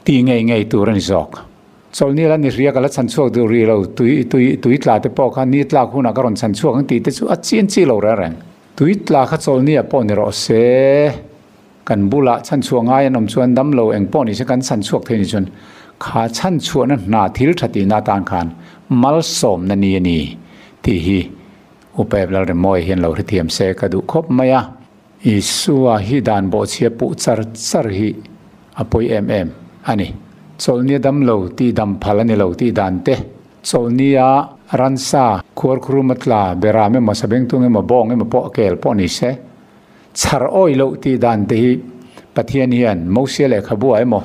tih ngei ngei tur a ni zawk. Chawlhni la ni hria ka la chhan chhuak duh rih lo, tui tui tui tla te pawh kha ni tlak hunah ka rawn chhan chhuak ang tih te chu a chian chi lo reng reng. Tui tla kha chawlhni ah pawh ni rawh se, kan bulah chhan chhuah ngai an awm chuan dam lo eng pawh ni se kan chhan chhuak thei ni chuan Kha chhan chhuahna hna thil tha tihna atan khan malsawmna ni a ni tih hi Upa Lalremawia hian lo hrethiam se ka duh khawp mai a. Isua hi dan bawhchhia puh char char hi a pawi em em a ni. Chawlhnia dam lo tih dam phal a ni lo tih dan te, chawlhnia ransa khuarkhurum a tla beram emaw sabengtung emaw bawng emaw pawh kel pawh ni se, chhar awi loh tih dan te hi Pathian hian Mosia lehkhabu ah emaw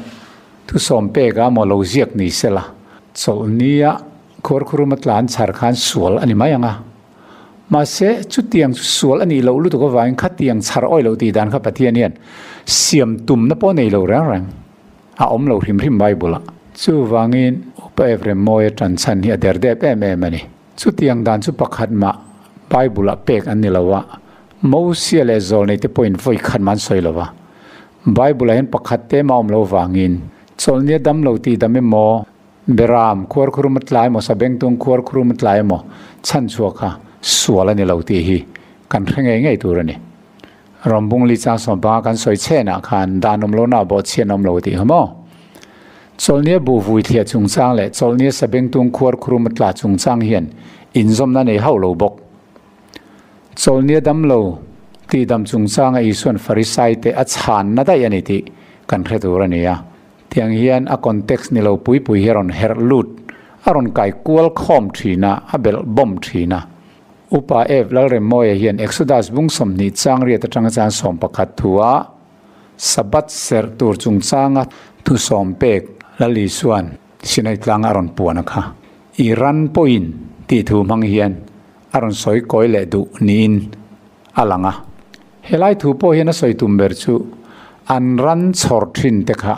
thusawm pek ah emaw lo ziak ni se la, chawlhnia khuarkhurum a tla an chhar khan sual a ni mai ang a. Mahse, chutiang chu sual a nih loh lutuk avangin khatiang chhar awi loh tih dan kha Pathian hian siam tumna pawh nei lo reng reng a awm lo hrim hrim Bible-ah. Chuvangin Upa Ephraim Mawia tan chhan hi a der dep em em a ni. Chutiang dan chu pakhat mah Bible-ah pek an ni lo a, Mosia leh Zawlneite pawhin vawi khat mah an sawi lo a. Bible-ah hian pakhat te mah a awm lo avangin chawlhnia dam lo tih dam emaw, Beram, khuarkhurum a tlai emaw, sabengtung khuarkhurum a tlai emaw, chhanchhuah kha sual a ni lo tih hi kan hre ngei ngei tur a ni. Rawmbung li chang sawmpanga kan sawi chhenah khan dan awm lohna bawh chhian awm lo tih kha maw? Chawlhnia buh vui thliah chungchang leh chawlhnia sabengtung khuarkhurum a tla chungchang hian inzawmna nei hauh lo bawk. Chawlhnia dam lo tih dam chungchanga Isuan Farisaite a chhanna daih a ni tih kan hre tur a ni a. Tiang hian a context ni lo pui pui hi a rawn herh lut, a rawn kai kual khawm thin a, a belh bawm thin a. Upa Ev Lalremmawia hian Exodus bung 20 chang riat atanga chang 11 thua Sabbath serh tur chungchanga thu sawm pek Lal Isuan Sinai tlanga a rawn puan a kha. I ran pawhin tih thu hmang hian a rawn sawi kawi leh duh niin a lang a. Helai thu pawh hian a sawi tum ber chu an ran chhawr thin te kha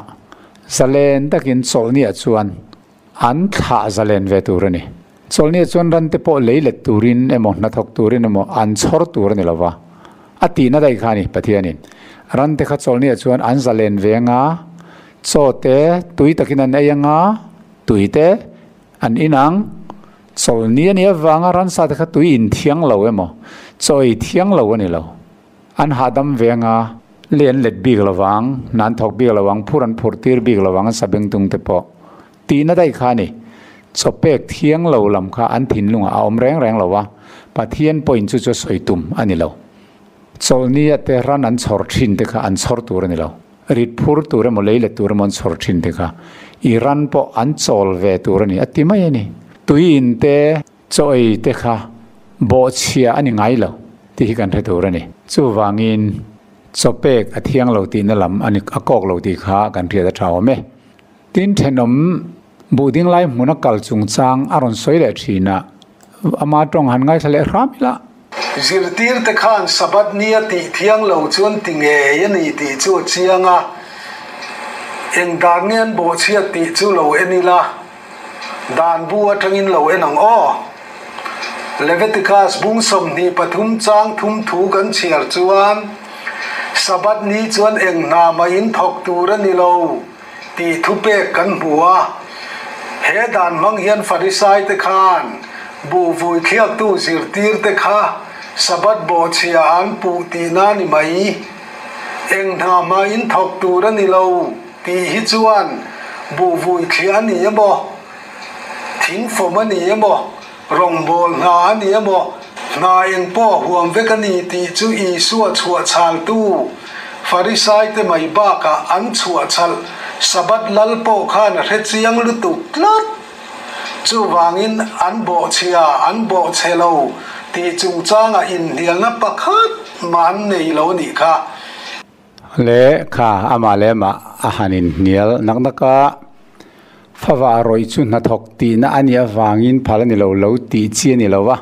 zalen takin chawlhniah chuan an thlah zalen ve tur a ni. Chawlhniah chuan ran te pawh lei let turin emaw hnathawk turin emaw an chhawr tur a ni lo va, a tihna daih kha a ni Pathianin. Ran te kha chawlhniah chuan an zalen ve anga, chaw te tui takin an ei anga, tui te An inang chawlhni a nih avanga ransa te kha tui in thiang lo emaw, chaw ei thiang lo a ni lo. An hahdam ve anga lei an let bik lo vang, hna an thawk bik lo ang, phur an phurh tir bik lo vang an sabengtung te pawh tihna daih kha a ni. Chaw pek thiang lo lam kha an thinlungah a awm reng reng lo a, Pathian pawhin chu chu a sawi tum a ni lo. Chawlhnia te ran an chhawr thin te kha an chhawr tur a ni lo. Rit phur tur emaw lei let tur emaw an chhawr thin te kha i ran pawh an chawl ve tur a ni a ti mai a ni. Tui in te, chaw ei te kha bawhchhia a ni ngai lo tih hi kan hre tur a ni. Chuvangin chaw pek a thiang lo tihna lam a ni a kawk lo tih kha kan hriat a tha awm e. Tin thenawm buh ding lai hmuna kal chungchang a rawn sawi leh thin a, ama tawng han ngaithla leh hram ila. Zirtirte khan Sabbath nia tih thiang lo chuan ti ngei a ni tih chu a chiang a, eng dan nge an bawhchhiat tih chu lo en ila, dan bu atangin lo en ang aw. Leviticus bung 23 chang thum thu kan chhiar chuan, Sabbath ni chuan eng hna mah in thawk tur a ni lo tih thupek kan hmu a. He dan hmang hian Farisaite khan buh vui thliaktu zirtirte kha Sabbath bawhchhia an puh tihna ni mai. Eng hna hma in thawk tur a ni lo tih hi chuan buh vui thliah a ni emaw, thingfawm a ni emaw, Rawngbâwl hna a ni emaw, hna eng pawh a huam vek a ni tih chu Isua chhuahchhâltu Farisaite mai bâkah an chhuahchhalh Sabbath lal pawh khân a hre chiang lutuk tlat. Chuvângin an bawhchhia, an bawhchhe lo tih chungchângah inhnialna pakhat mah an nei lo a nih kha. Le kha amah leh amah a han inhnial nak nak a, Favah rawih chu hnathawk tihna a nih avangin phal a ni lo lo tih chi a ni lo va,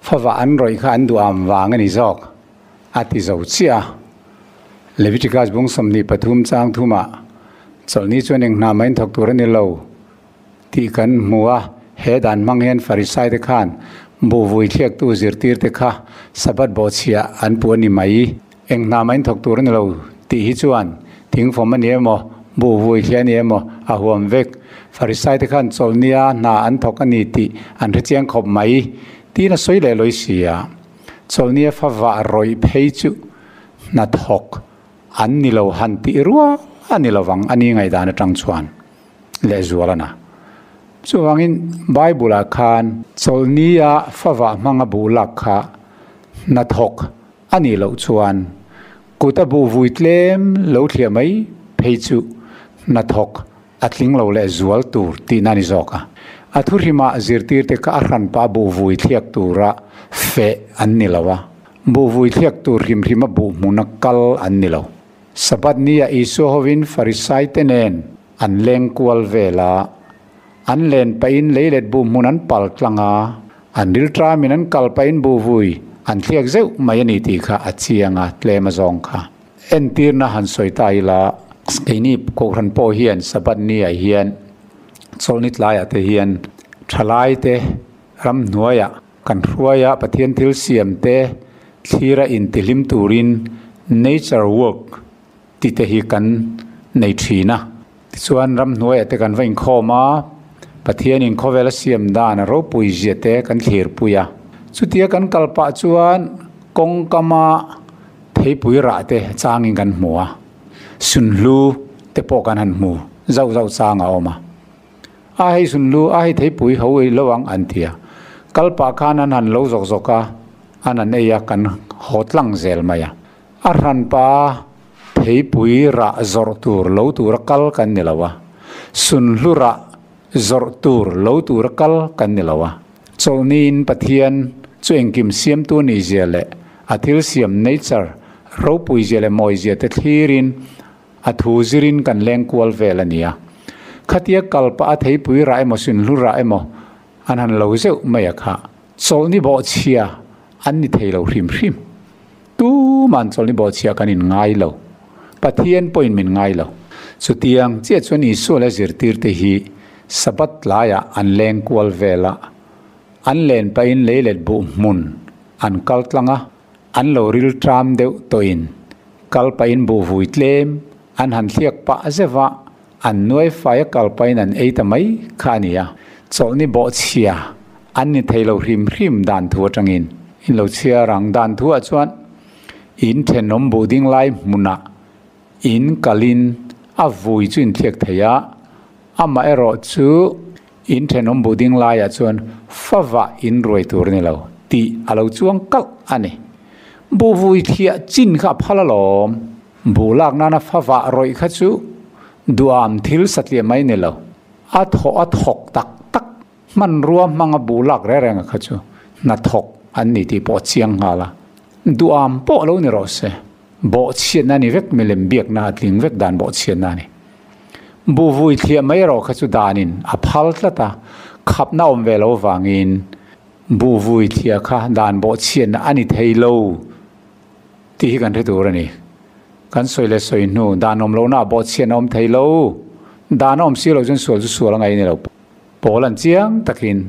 favah an rawih kha an duham vang a ni zawk, a ti zo chiah a. Leviticus bung 23 chang thumah, Chawlhni chuan eng hna mah inthawk tur a ni lo tih kan hmu a, he dan hmang hian Farisai te khan buhvui thliaktu zirtir te kha Sabbath bawhchhiah an puh a ni mai. Eng hna mah in thawk tur a ni lo tih hi chuan thingfawm a ni emaw, buh vui thliah a ni emaw a huam vek. Farisai te khan chawlhnia hna an thawk a ni tih an hre chiang khawp mai tiin a sawi leh lawi si a. Chawlhnia fa vah rawih phei chu hna thawk an ni lo han tih rual a ni lovang a ni ngaihdan atang chuan. Lehzual a na. Chuvangin Bible-ah khan chawlhnia favah hmanga buh lak kha hnathawk a nih loh chuan kut a buh vui tlem lo thliah mai phei chu hnathawk a tling lo lehzual tur tihna a ni zawk a. A thuhrimah zirtirte kha a hranpa buh vui thliak tura feh an ni lo a, buh vui thliak tur hrim hrima buh hmuna kal an ni lo. Sabbath nia Isua hovin Farisaite nen an leng kual vel a, an len pahin leilet buh hmun an pal tlang a, an rilṭamin an kal pahin buh vui an thliak zeuh mai a ni tih kha a chiang a, tlem a zawng kha. Entirna han sawi ta ila, keini Kohhran pawh hian Sabbath niah hian chawlhni tlaiah te hian thalaite ramhnuaiah kan hruai a, Pathian thil siam te thlira intihlim turin nature work tih te hi kan nei thin a. Tichuan ramhnuaiah te kan va inkhawm a, Pathianin khawvel a siam dan a ropui zia te kan thlirpui a. Chutia kan kal pah chuan kawngkama theipui rah te changin kan hmu a, sunhlu te pawh kan han hmu zauh zauh chang a awm a. A hei sunhlu, a hei theipui ho ei lo ang an ti a. Kal pah khan an han lo zawk zawk a, an han ei a, kan haw tlang zel mai a. A hranpa theipui rah zawrh tur lo tura kal kan ni lo a, sunhlu rah zawrh tur lo tura kal kan ni lo a. Chawlhniin Pathian chu engkim siamtu nihzia leh a thil siam, nature, ropuizia leh mawizia te thlirin a thu zirin kan leng kual vel a ni a. Khatia kal pah a theipui rah emaw sunhlu rah emaw an han lo zeuh mai a kha chawlhni bawhchhia an ni thei lo hrim hrim. Tuman chawlhni bawhchhia kan in ngai lo. Pathian pawhin min ngai lo. Chutiang chiah chuan Isua leh zirtirte hi Sabbath tlaiah an leng kual vel a, an len pahin leilet buh hmun an kal tlang a, an lo ril tram deuh tawhin kal pahin buh vui tlem an han thliak pah zeuh a, an nuai fai a kal pahin an ei ta mai kha a ni a. Chawlhni bawhchhia an ni thei lo hrim hrim dan thu atangin in lo chhiar ang. Dan thuah chuan in thenawm buh ding lai hmunah in kalin a vui chu in thliak thei a, amaherawh chu in thenawm buh ding laiah chuan favah in ruai tur a ni lo tih a lo chuang kalh a ni. Buh vui thliah chin kha a phal alawm. Buh lak nana favah rawih kha chu duham thil satliah mai ni lo. A thawh a thawk tak tak hmanrua hmanga buh lak reng reng a kha chu hnathawk an ni tih pawh a chiang nghal a. Duham pawh lo ni rawh se. Bawhchhiatna a ni vek, milem biakna a tling vek dan bawhchhiatna a ni. Buh vui thliah mai erawh kha chu danin a phal tlat a, khapna awm ve lo vangin buh vui thliah kha dan bawhchhiatna a ni thei lo tih hi kan hre tur a ni. Kan sawi leh sawi hnu, dan awm lohna ah bawhchhiatna awm thei lo. Dan a awm si loh chuan sual chu sual a ngaih a ni lo. Pawl an chiang takin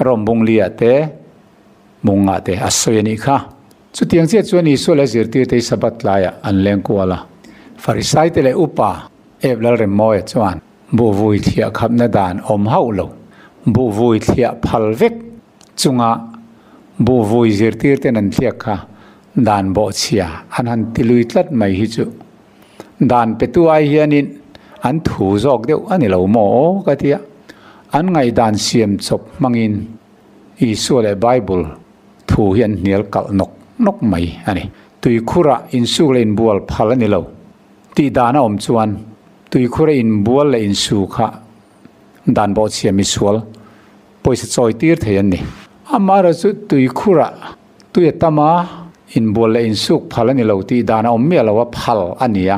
Rom bungli-ah te, mungah te a sawi a nih kha. Chutiang chiah chuan Isua leh zirtirte hi Sabbath tlaiah an leng kual a. Farisaite leh upa Ep Lalremmawia chuan buh vui thliah khapna dan awm hauh lo, buh vui thliah phal vek chunga buh vui zirtirten an thliak kha dan bawhchhia an han ti lui tlat mai hi chu dan petu ai hianin an thu zawk deuh a ni lo maw aw ka ti a. An ngaihdan siam chawp hmangin Isua leh Bible thu hi an hnial kalh nawk nawk mai a ni. Tuikhurah insuk leh inbual phal a ni lo tih dan a awm chuan tuikhura inbual leh insu kha dan bawhchhia misual pawisa chawi tir thei an ni. Amaherawhchu tuikhurah tui a tam a, inbual leh insuk phal a ni lo tih dan a awm miah lo a, phal a ni a.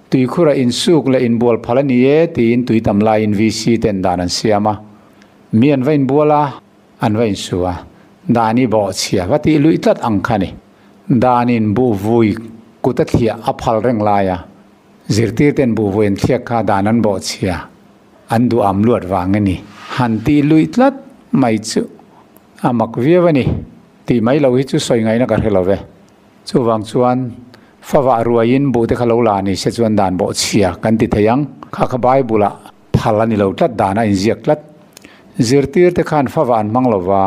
Tuikhurah insuk leh inbual phal a ni e tiin tui tam laiin VC ten dan an siam a. Mi an va inbual a, an va insu a, Dani bawhchhia va tih luih tlat ang kha ni. Danin buh vui kut a thliah a phal reng lai a, zirtirten buh vui an thliak kha dan an bawhchhia an duh am luat vang a ni. Han tih luih tlat mai chu a mak viau a ni. Tih mai lo hi chu sawi ngaihna ka hre lo ve. Chuvang chuan favah ruaiin buh te kha lo la ni se chuan dan bawhchhia kan ti thei ang. Kha kha Bible-ah Phal a ni lo tlat dan a inziak tlat. Zirtir te khan favah an hmang lo va,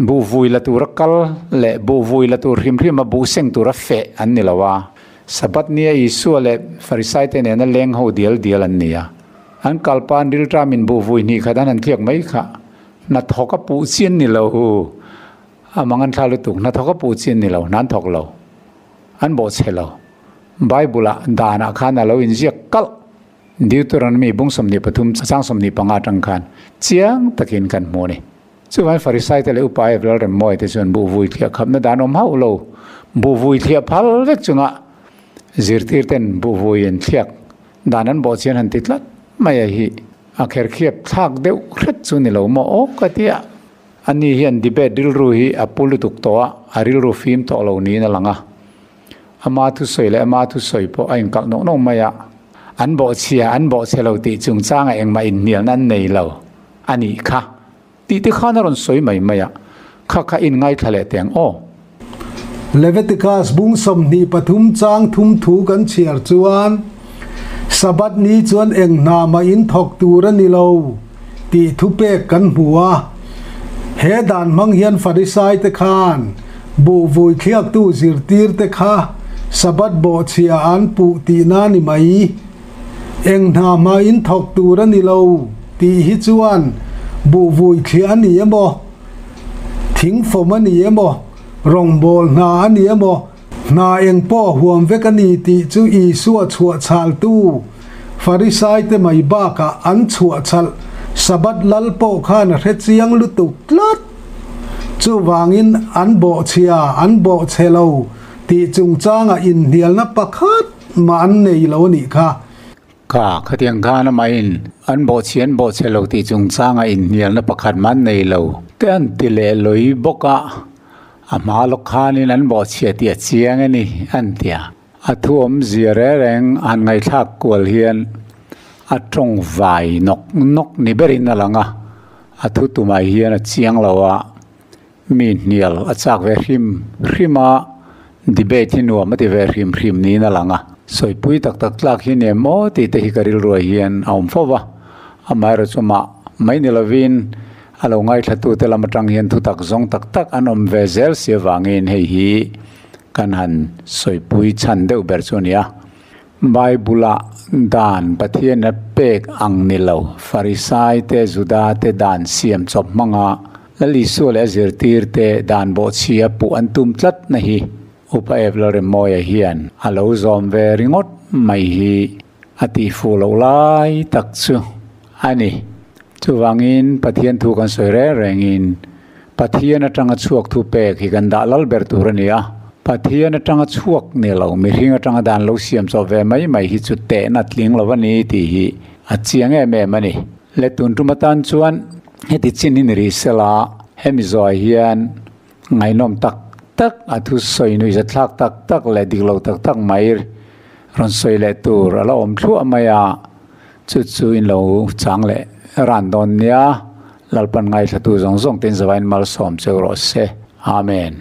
buh vui la tura kal leh buh vui la tur hrim hrim a buh seng tura feh an ni lo a. Sabbath nia Isua leh Farisai te nena leng ho dial dial an ni a. An kalpan rilṭamin buh vui hnih khat an han thliak mai kha hnathawk a puh chian ni lo. A mang an thla lutuk hnathawk a puh chian ni lo, hna an thawk lo, an bawhchhe lo. Bible-ah danah khan a lo inziak kalh. Deuteronomy bung 23 chang 25 atang khan chiang takin kan hmu a ni. Chuvangin Farisai te leh upa Ev Lalremmawi te chuan buh vui thliah khapna dan awm hauh lo, buh vui thliah phal vek chunga zirtir ten buh vui an thliak dan an bawh chian han ti tlat mai a hi a kherkhiap thlak deuh hret chu ni lo maw aw ka ti a. Ani hian debate rilru hi a pu lutuk tawh a, a rilru fim tawh lo niin a lang a. Ama thusawi leh ama thusawi pawh a inkalh nawk nawk mai a, an bawhchhia an bawhchhe lo tih chungchanga engmah inhnialna an nei lo a nih kha tih te khan a rawn sawi mai mai a, kha kha in ngaithla leh teh ang aw. Leviticus bung 23 chang thum thu kan chhiar chuan, Sabbath ni chuan eng hna mah in thawk tur a ni lo tih thupek kan hmu a. He dan hmang hian Farisai te khan Buh vui thliaktu zirtirte kha Sabbath bawhchhia an puh tihna ni mai. Eng hna hmain thawk tur a ni lo tih hi chuan buh vui thliah a ni emaw, thingfawm a ni emaw, rawngbâwl hna a ni emaw, hna eng pawh huam vek a ni tih chu Isua chhuahchhaltu Farisaite mai bakah an chhuahchhalh Sabbath lal pawh khan a hre chiang lutuk tlat. Chuvangin an bawhchhia an bawhchhe lo tih chungchangah inhnialna pakhat mah an nei lo a nih kha. Ka khatiang khan amahin an bawhchhia an bawhchhe lo tih chungchangah inhnialna pakhat mah an nei lo te an ti leh lawih bawk a, a hma lawk khanin an bawhchhia tih a chiang a ni an ti a. A thu awmzia reng reng han ngaihthlak kual hian a tawng vai nawk nawk ni berin a lang a, a thu tumah hian a chiang lo a, mi hnial a chak ve hrim hrim a, debate hi nuam a ti ve hrim hrim niin a lang a. Sawipui tak tak tlak hi ni em aw tih te hi ka rilruai hian a awm fo va, amaherawh chu mah mai ni lovin a lo ngaithlatute lam atang hian thutak zawng tak tak an awm ve zel si avangin hei hi Kan han sawipui chhan deuh ber chu a ni a, Bible-ah dan Pathian a pek ang ni lo, Farisai te, Juda te dan siam chawp hmanga Lal Isua leh a zirtir te dan bawhchhia puh an tum tlat na hi Upa Ev Lalremmawia hian a lo zawm ve ringawt mai hi a tihfuh loh lai tak chu a ni. Chuvangin Pathian thu kan sawi reng rengin Pathian atanga chhuak thu pek hi kan dah lal ber tur a ni a. Pathian atanga chhuak ni lo, mihring atanga dan lo siam chawp ve mai mai hi chu tehna tling lo a ni tih hi a chiang em em a ni. Le tun tum atan chuan heti chin hi ni rih sela, hemi zawhah hian ngaihnawm tak tak a thu sawi nuihzathlak tak tak leh dik lo tak tak mai rawn sawi leh tur a la awm thluah mai a, chu chu in lo chang leh ran dawn nia. Lalpan ngaithlatu zawng zawng te in zavain malsawm cheu rawh se. Amen.